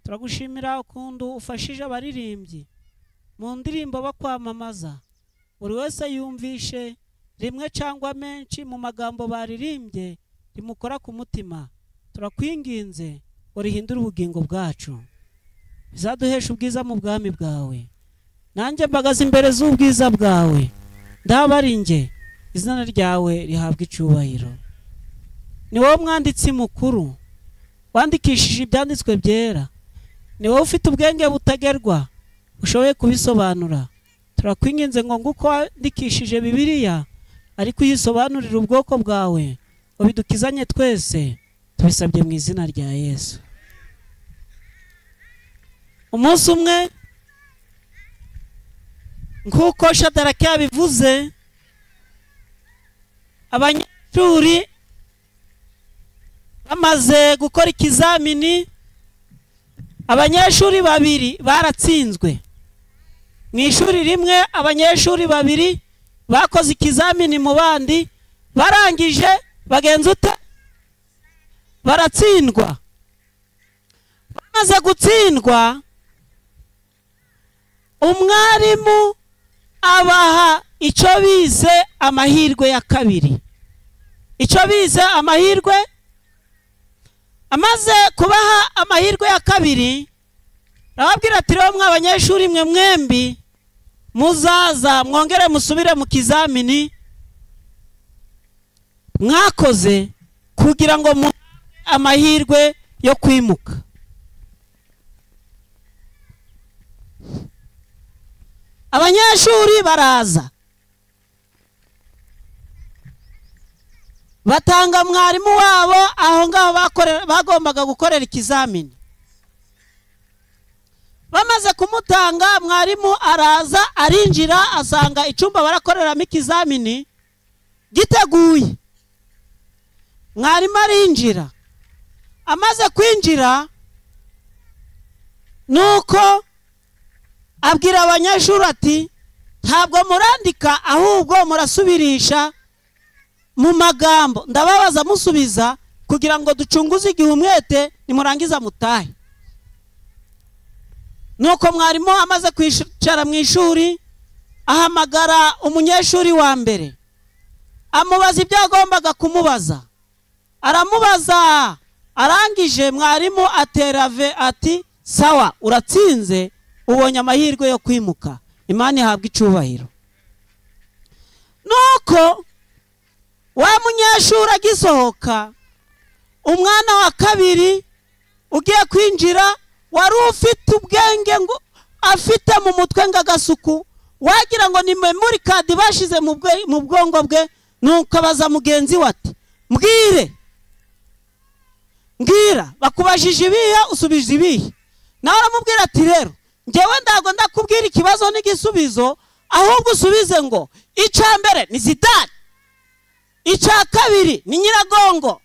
Turagushimira ukuntu ufashije abaririmbyi mu ndirimbo bakwamamaza. Buri wese yumvishe rimwe cyangwa menshi mu magambo baririmbye rimukora ku mutima. Turakwinginze ngo rihindure ubugingo bwacu, bizaduhesha ubwiza mu bwami bwawe. Nanjye mbagaze imbere z'ubwiza bwawe, ndaba ari njye, izina ryawe rihabwa icyubahiro. Ni wowe mwanditsi mukuru wandikishije ibyanditswe byera, ni wowe ufite ubwenge butagerwa ushoboye kubisobanura. Turakwinginze ngo nguko wandikishije Bibiliya ariko uyisobanurire ubwoko bwawe, ubidukizanye twese. Tubisabye mu izina rya Yesu. Umunsi umwe nkuko Shadaraki yabivuze, abanyeshuri bamaze gukora ikizamini, abanyeshuri babiri baratsinzwe. Mu ishuri rimwe abanyeshuri babiri bakoze ikizamini mu bandi, barangije bagenza ute? Baratsindwa. Bamaze gutsindwa, umwarimu abaha icyo bize amahirwe ya kabiri. Icyo bize amahirwe, amaze kubaha amahirwe ya kabiri, arababwira ati rero mwa abanyeshuri mwe mwembi muzaza mwongere musubire mu kizamini mwakoze kugira ngo mu amahirwe yo kwimuka. Abanyeshuri baraza batanga mwarimu wabo aho ngaho bagombaga gukorera ikizamini. Bamaze kumutanga, mwarimu araza arinjira asanga icyumba barakoreramo ikizamini giteguye. Mwarimu arinjira, amaze kwinjira nuko abwira abanyeshuri ati ntabwo murandika ahubwo murasubirisha mu magambo, ndababaza musubiza kugira ngo ducunguze igihe umwete, nimurangiza mutahe. Nuko mwarimu amaze kwicara mu ishuri ahamagara umunyeshuri wa mbere, amubaza ibyo agombaga kumubaza, aramubaza. Arangije mwarimu atera ve ati sawa, uratsinze, ubonye amahirwe yo kwimuka, Imana ihabwa icyubahiro. Nuko wa munyeshuri agisohoka, umwana wa kabiri ugiye kwinjira wari ufite ubwenge ngo afite mu mutwe ngagasuku, wagira ngo ni memory card bashize mu bwongo bwe. Nuko abaza mugenzi we ati mbwire, mbwira, bakubajije ibihe usubije ibihe. Nawe aramubwira ati rero njyewe ndago ndakubwira ikibazo n'igisubizo, ahubwo usubize ngo icya mbere ni Zidane, icya kabiri ni Nyiragongo,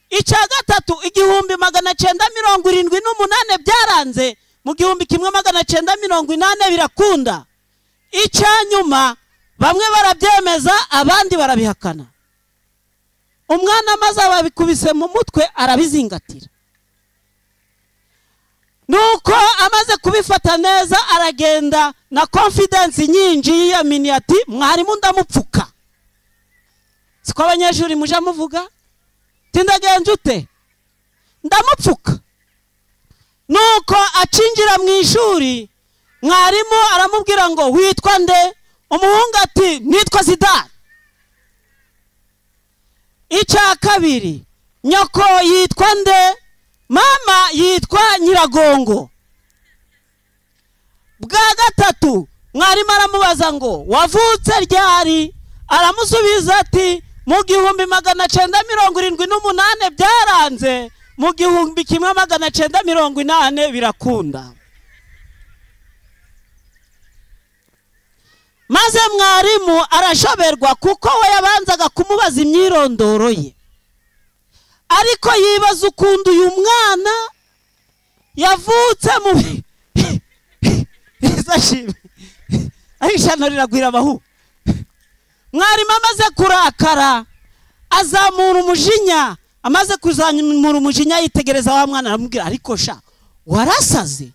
icya gatatu 1978 byaranze, mu 1980 birakunda, icya nyuma bamwe barabyemeza abandi barabihakana. Umwana amaze ababikubise mu mutwe arabizingatira. Nuko amaze kubifata neza aragenda na confidence nyinji yiyamini ati mwarimu ndamupfuka. Siko abanyeshuri muja muvuga tindagenje ute, ndamupfuka. Nuko acinjira mu ishuri, mwarimu aramubwira ngo witwa nde? Umuhungu ati nitwa Zidane. Icya kabiri, nyoko yitwa nde? Mama yitwa Nyiragongo. Bwa gatatu mwarimu aramubaza ngo wavutse ryari? Aramusubiza ati mu 1978 byaranze, mu 1980 birakunda. Maze mwarimu arashoberwa kuko we yabanzaga kumubaza imyirondoro ye, ariko yibaza ukuntu uyu mwana yavutse mu arishano riragwira abahu. Mwarimu amaze kurakara azamura umujinya Amaze kuzamura umujinya yitegereza wa mwana aramubwira, ariko sha warasaze?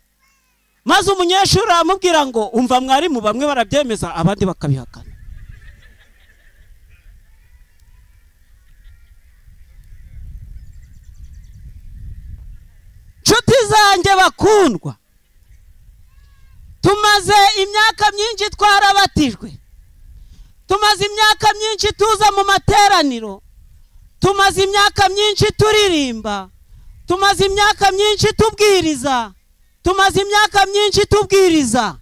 Maze umunyeshuri aramubwira ngo umva mwarimu, bamwe barabyemeza abandi bakabihakana. Nshuti zanjye bakundwa, tumaze imyaka myinshi twarabatijwe, tumaze imyaka myinshi tuza mu materaniro, tumaze imyaka myinshi turirimba, tumaze imyaka myinshi tubwiriza, tumaze imyaka myinshi tubwiriza.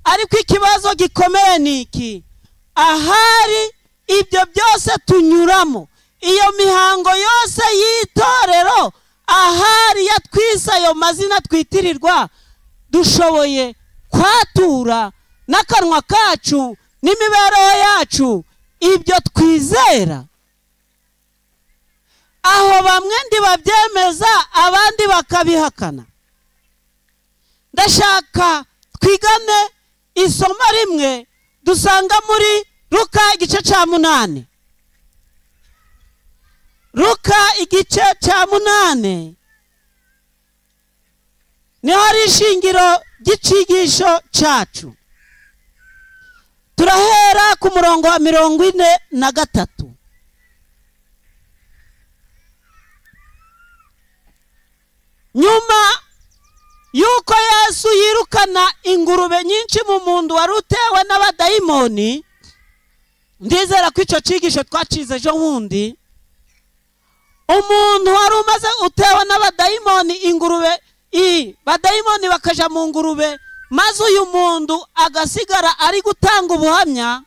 Ariko ikibazo gikomeye ni iki: ahari ibyo byose tunyuramo, iyo mihango yose y'itorero, ahari yatwise ayo mazina twitirirwa, dushoboye kwatura n'akanwa kacu n'imibereho yacu ibyo twizera? Aho bamwe ntibabyemeza abandi bakabihakana. Ndashaka twigane isomo rimwe dusanga muri Luka igice cya 8. Luka igice cya 8 niho hari ishingiro ry'icigisho cyacu. Turahera ku murongo wa 43. Nyuma yuko Yesu yirukana ingurube nyinshi mu mundu wari utewe n'abadayimoni, ndizera ko icyo cigisho twacize ejo bundi. Umuntu wari umaze utewe n'abadayimoni, ingurube badayimoni bakaja mu ngurube, maze uyu muntu agasigara ari gutanga ubuhamya.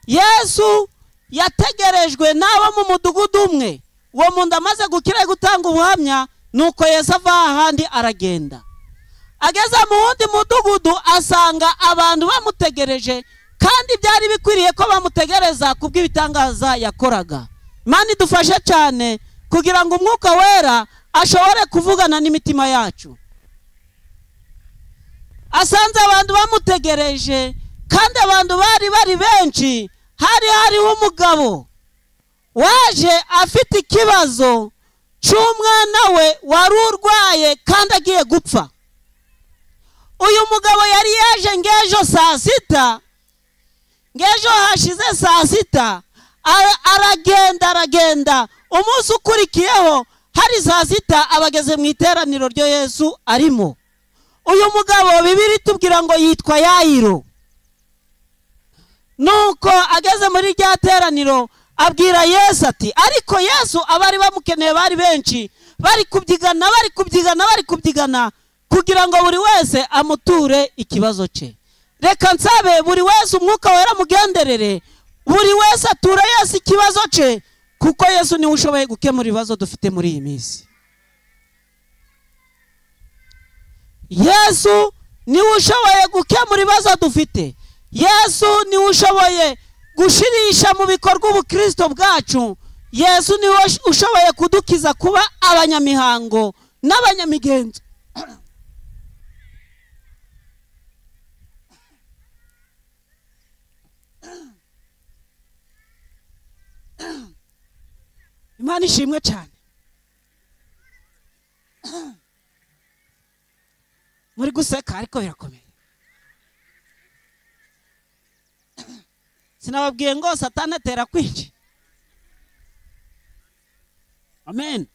Yesu yategerejwe n'abo mu mudugudu umwe. Uwo muntu amaze gukira gutanga ubuhamya, nuko Yesu ava ahandi aragenda. Ageze mu wundi mudugudu asanga abantu bamutegereje, kandi byari bikwiriye ko bamutegereza kubw'ibitangaza yakoraga. Imana idufashe cyane kugira ngo umwuka wera ashobore kuvugana n'imitima yacu. Asanze abantu bamutegereje, kandi abantu bari benshi. Hari hariho umugabo waje afite ikibazo cy'umwana we wari urwaye kandi agiye gupfa. Uyu mugabo yari yaje ngejo saa sita, ngejo hashize saa sita, aragenda. Umunsi ukurikiyeho hari saa sita abageze mu iteraniro ryo Yesu arimo. Uyu mugabo Bibiri tubwira ngo yitwa Yayiro. Nuko ageze muri rya teraniro abwira Yesu ati, ariko Yesu abari bamukeneye bari benshi, bari kubyigana kugira ngo buri wese amuture ikibazo cye. Reka nsabe buri wese umwuka wera mugenderere, buri wese ature Yesu ikibazo cye, kuko Yesu niwe ushoboye gukemura ibibazo dufite muri iyi minsi. Yesu niwe ushoboye gukemura ibibazo dufite. Yesu niwe ushoboye gushirisha mu bikorwa ubukristo bwacu. Yesu niwe ushoboye kudukiza kuba abanyamihango n'abanyamigenzo. Imana ishimwe cyane. Muri guseka ariko birakomeye. Sinababwiye ngo Satani atera kwinshi. Amen.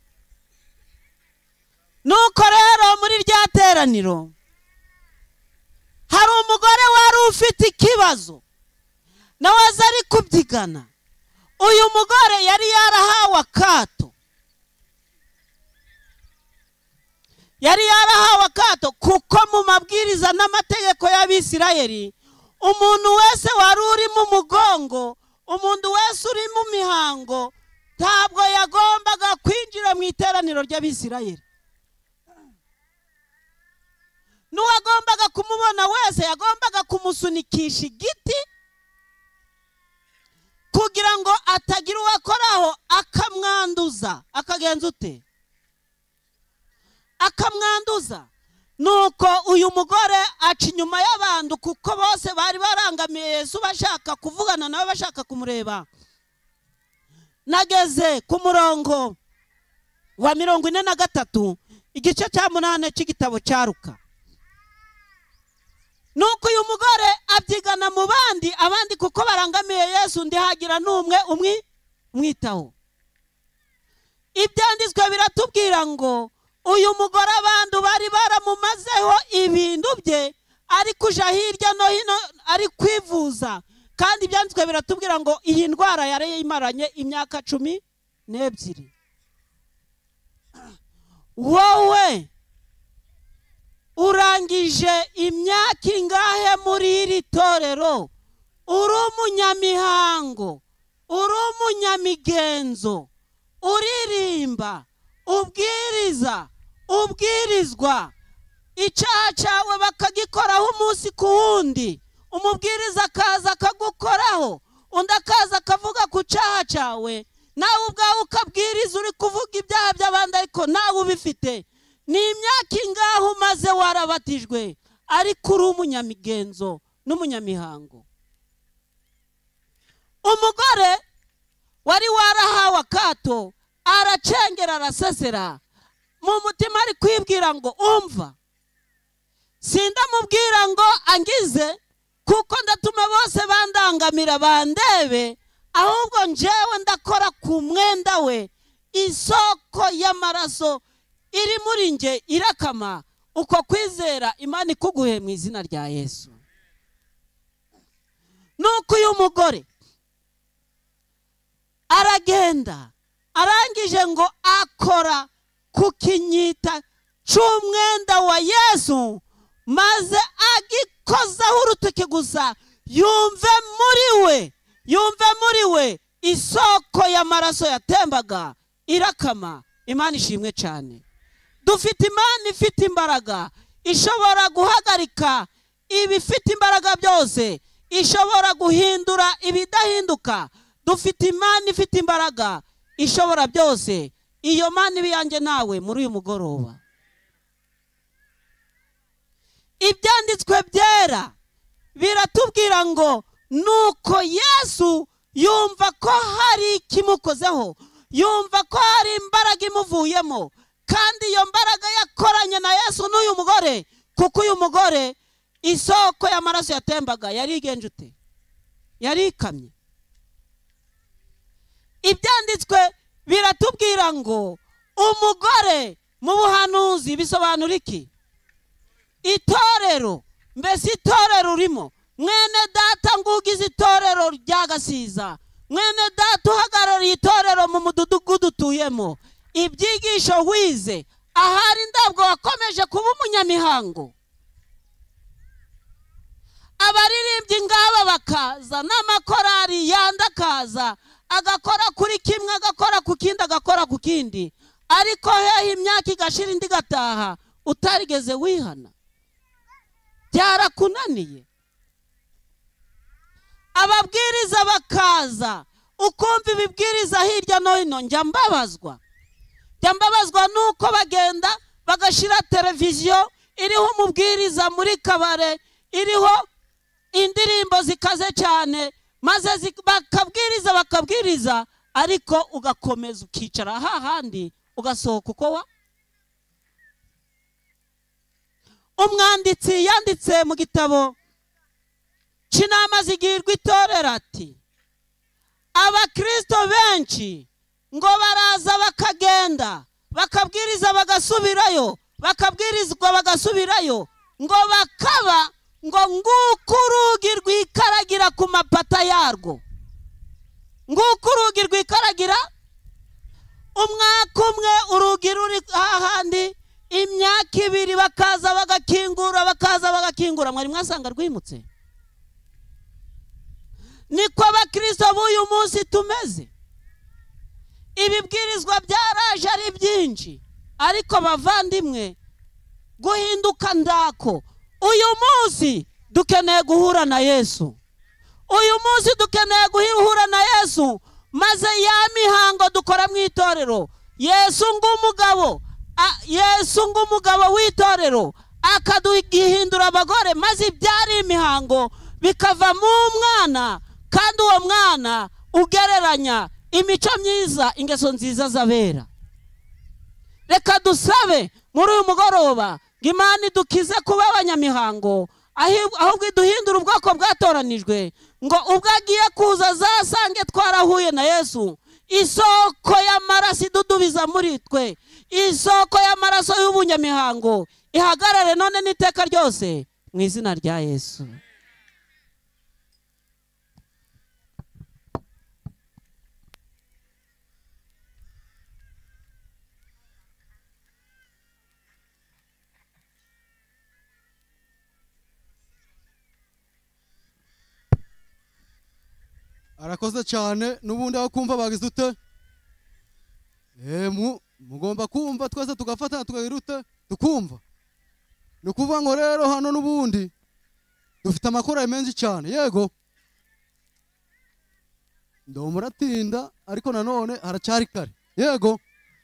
Nuko rero muri rya teraniro hari umugore wari ufite ikibazo, nawe aza ari kubyigana. Uyu mugore yari yarahawe akato, yari yarahawe akato kuko mu mabwiriza n'amategeko y'Abisirayeli, umuntu wese wari uri mu mugongo, umuntu wese uri mu mihango, ntabwo yagombaga kwinjira mu iteraniro ry'Abisirayeli. N'uwagombaga kumubona wese yagombaga kumusunikisha igiti kugira ngo atagira uwakoraho akamwanduza. Akagenza ute? Akamwanduza. Nuko uyu mugore aca inyuma y'abantu, kuko bose bari barangamiye Yesu bashaka kuvugana nawe, bashaka kumureba. Nageze ku murongo wa 43, igice cya 8 cy'igitabo cya Luka. Nuko uyu mugore abyigana mu bandi, abandi kuko barangamiye Yesu ndihagira n'umwe umwitaho. Ibyanditswe biratubwira ngo uyu mugore abantu bari baramumazeho ibintu bye, ari kuja hirya no hino ari kwivuza, kandi ibyanditswe biratubwira ngo iyi ndwara yari yimaranye imyaka 12. Wowe urangije imyaka ingahe muri iri torero? Uri umunyamihango, uri umunyamigenzo, uririmba, ubwiriza, ubwirizwa, icyaha cyawe bakagikoraho umunsi ku wundi, umubwiriza akaza akagukoraho, undi akaza akavuga ku cyaha cyawe, nawe ubwawe ukabwiriza uri kuvuga ibyaha by'abandi ariko nawe ubifite. Ni imyaka ingahe umaze warabatijwe ariko uri umunyamigenzo n'umunyamihango? Umugore wari warahawe akato aracengera arasesera, mu mutima ari kwibwira ngo umva, sindamubwira ngo angize, kuko ndatuma bose bandangamira bandebe, ahubwo njewe ndakora ku mwenda we, isoko y'amaraso iri muri nge irakama. Uko kwizera Imana ikuguhe mu izina rya Yesu. Nuko uyu mugore aragenda, arangije ngo akora ku kinyita cy'umwenda wa Yesu, maze agikozaho urutoki gusa, yumve muri we isoko y'amaraso yatembaga irakama. Imana ishimwe cyane. Dufite Imana ifite imbaraga, ishobora guhagarika ibifite imbaraga byose, ishobora guhindura ibidahinduka. Dufite Imana ifite imbaraga ishobora byose. Iyo Mana ibi yanjye nawe muri uyu mugoroba. Ibyanditswe byera biratubwira ngo nuko Yesu yumva ko hari ikimukozeho, yumva ko hari imbaraga imuvuyemo, kandi iyo mbaraga yakoranye na Yesu n'uyu mugore, kuko uyu mugore isoko y'amaraso yatembaga yari igenje ute? Yari ikamye. Ibyanditswe biratubwira ngo umugore mu buhanuzi bisobanura iki? Itorero. Mbese itorero urimo, mwene data ngugize itorero rya Gasiza, mwene data uhagarariye itorero mu mudugudu utuyemo, ibyigisho wize ahari ndabwo wakomeje kuba umunyamihango. Abaririmbyi ngaba bakaza n'amakorari yandakaza, agakora kuri kimwe, agakora ku kindi, agakora ku kindi, ariko hehe imyaka igashira indi gataha utarigeze wihana, byarakunaniye. Ababwiriza bakaza, ukumva ibibwiriza hirya no hino. Njya mbabazwa nuko bagenda bagashira televiziyo iriho umubwiriza muri kabare, iriho indirimbo zikaze cyane, maze bakabwiriza, ariko ugakomeza ukicara hahandi ugasohoka uko wa. Umwanditsi yanditse mu gitabo cy'inama zigirwa itorero ati abakristo benshi ngo baraza bakagenda, bakabwiriza bagasubirayo, bakabwirizwa bagasubirayo, ngo bakaba ngo nguko urugi rwikaragira ku mapata yarwo, nguko urugi rwikaragira. Umwaka umwe urugi ruri hahandi, imyaka ibiri bakaza bagakingura, bakaza bagakingura, mwari mwasanga rwimutse. Niko abakristo b'uyu munsi tumeze. Ibibwirizwa byaraje ari byinshi, ariko bavandimwe, guhinduka ndako. Uyu munsi dukeneye guhura na Yesu. Uyu munsi dukeneye guhura na Yesu, maze ya mihango dukora mu itorero, Yesu ng'umugabo, Yesu ng'umugabo w'itorero akaduhindura abagore, maze ibyari imihango bikava mu mwana, kandi uwo mwana ugereranya imico myiza, ingeso nziza z'abera. Reka dusabe muri uyu mugoroba ngo Imana idukize kuba abanyamihango, ahubwo iduhindure ubwoko bwatoranijwe, ngo ubwo agiye kuza azasange twarahuye na Yesu, isoko y'amaraso idudubiza muri twe, isoko y'amaraso y'ubunyamihango ihagarare none n'iteka ryose mu izina rya Yesu. Arakoze cyane. N'ubundi aho kumva bagize ute? Mugomba kumva twese tugafatana tukagira ute? Tukumva. Ni ukuvuga ngo rero hano n'ubundi dufite amakorali menshi cyane, yego ndomuratinda, ariko nanone haracyari kare, yego.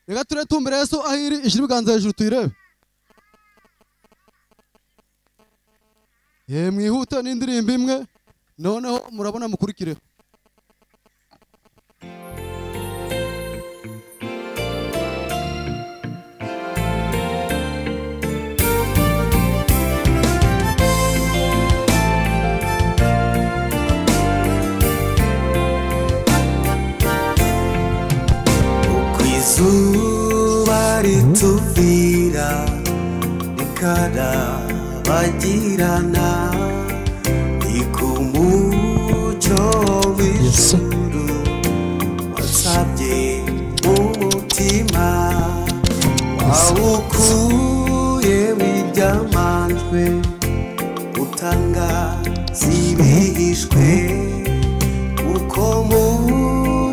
Reka ture tumbere Yesu ahiri, ishyira ibiganza hejuru tuyirebe. Mwihute n'indirimbo imwe, noneho murabona mukurikireho. Izuba rituvira rikarabagirana, ni ku mucyo w'ijuru wasabye umutima wawukuye w'ibyamanjwe, utanga zibihishwe, uko mu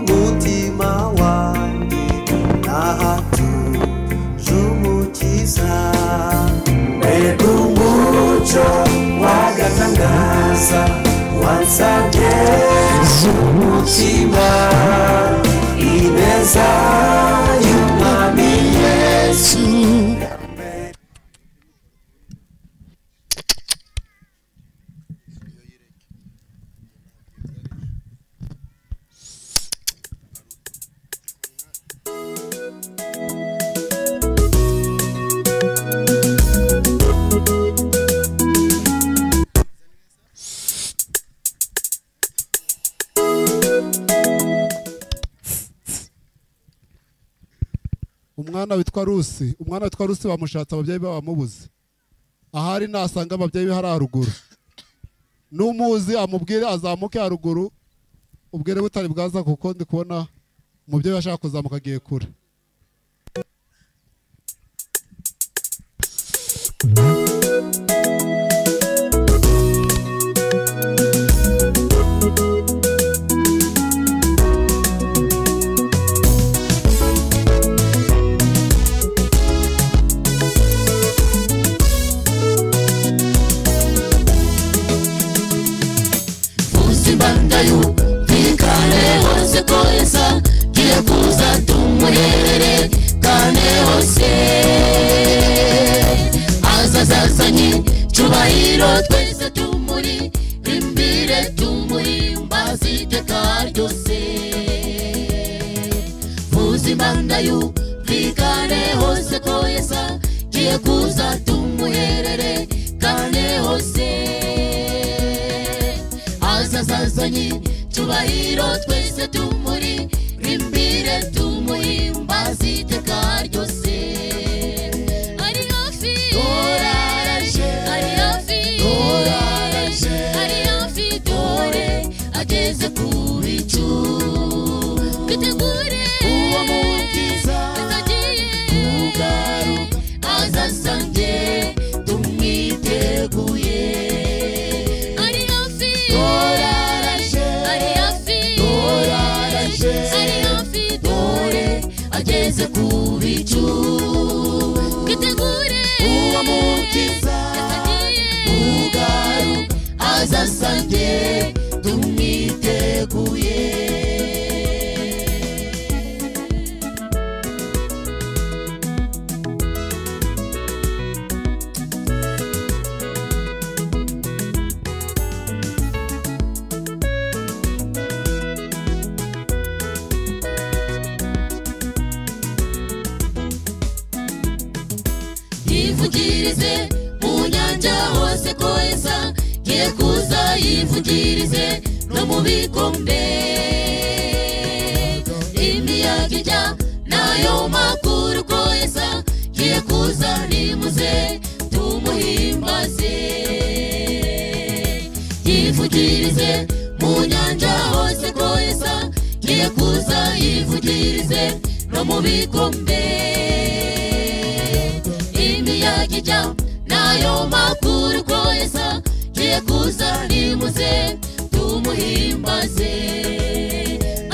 mutima wanjye nahatuje Umukiza. Mbega umucyo wagatangaza wansabye umutima, ineza y'Umwami Yesu. Umwana witwa Rusi, umwana witwa Rusi bamushatse ababyeyi be bamubuze. Ahari nasanga ababyeyi be hari haruguru. Numuzi amubwire azamuke haruguru, ubwire butari bwaza, kuko ndi kubona umubyeyi ashaka kuzamuka agiye kure. Yivugirize mu nyanja hose ko Yesu agiye kuza, yivugirize no mu bikombe. Imiyaga ijya nayo makuru ko Yesu agiye kuza, nimuze tumuhimbaze. Yivugirize mu nyanja hose ko Yesu agiye kuza, yivugirize no mu bikombe. Imiyaga ijya nayo makuru ko Yesu agiye kuza, nimuze tumuhimbaze.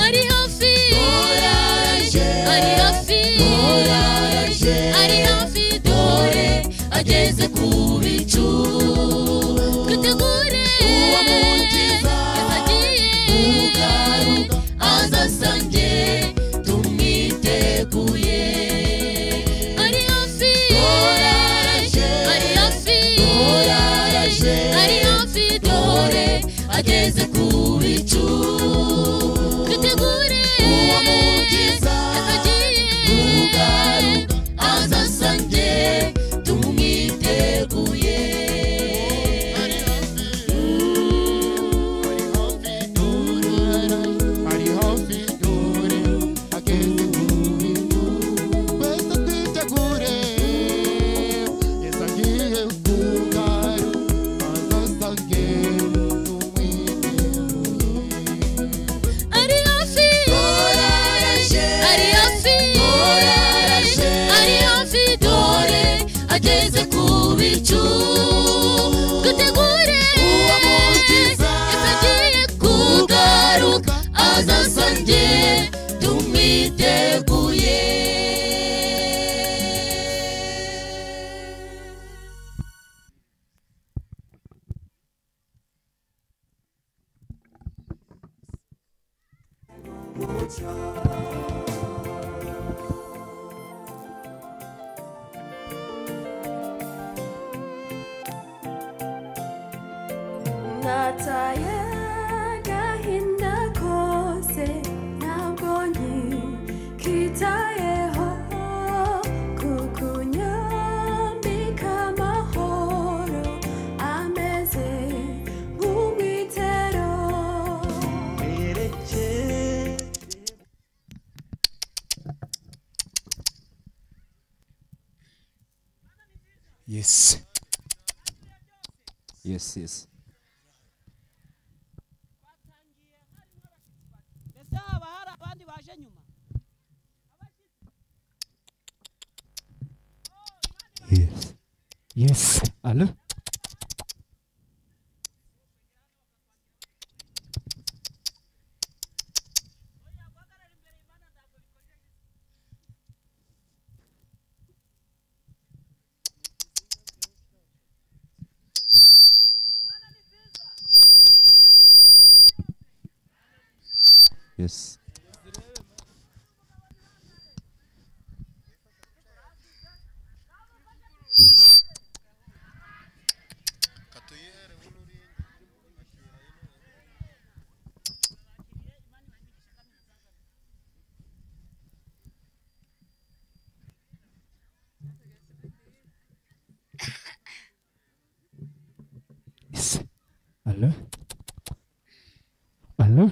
Ari hafi, ari hafi, ari hafi, dore ageze ku bicu. Twitegure uwo mukiza, Yesu agiye kugaruka, azasange tumwiteguye. Ari hafi, ari hafi, ari hafi, dore ageze ku bicu. Twitegure uwo mukiza, Yesu agiye kugaruka, azasange tumwiteguye. Ari hafi dore ageze ku bicu, twese twitegure Yesu agiye kugaruka, azasange tumwiteguye. Ari hafi, ari hafi, ari hafi, dore ageze ku bicu. Twitegure uwo mukiza, Yesu agiye kugaruka, azasange tumwiteguye. Nataye agahinda kose, ntabwo nkitayeho, kuko unyambika amahoro ameze nk'umwitero. Yes. Yes, yes. Mbese haba hari abandi baje nyuma? Yes. Yes. Allo? Yes. Yes. Yes. Allo? Allo?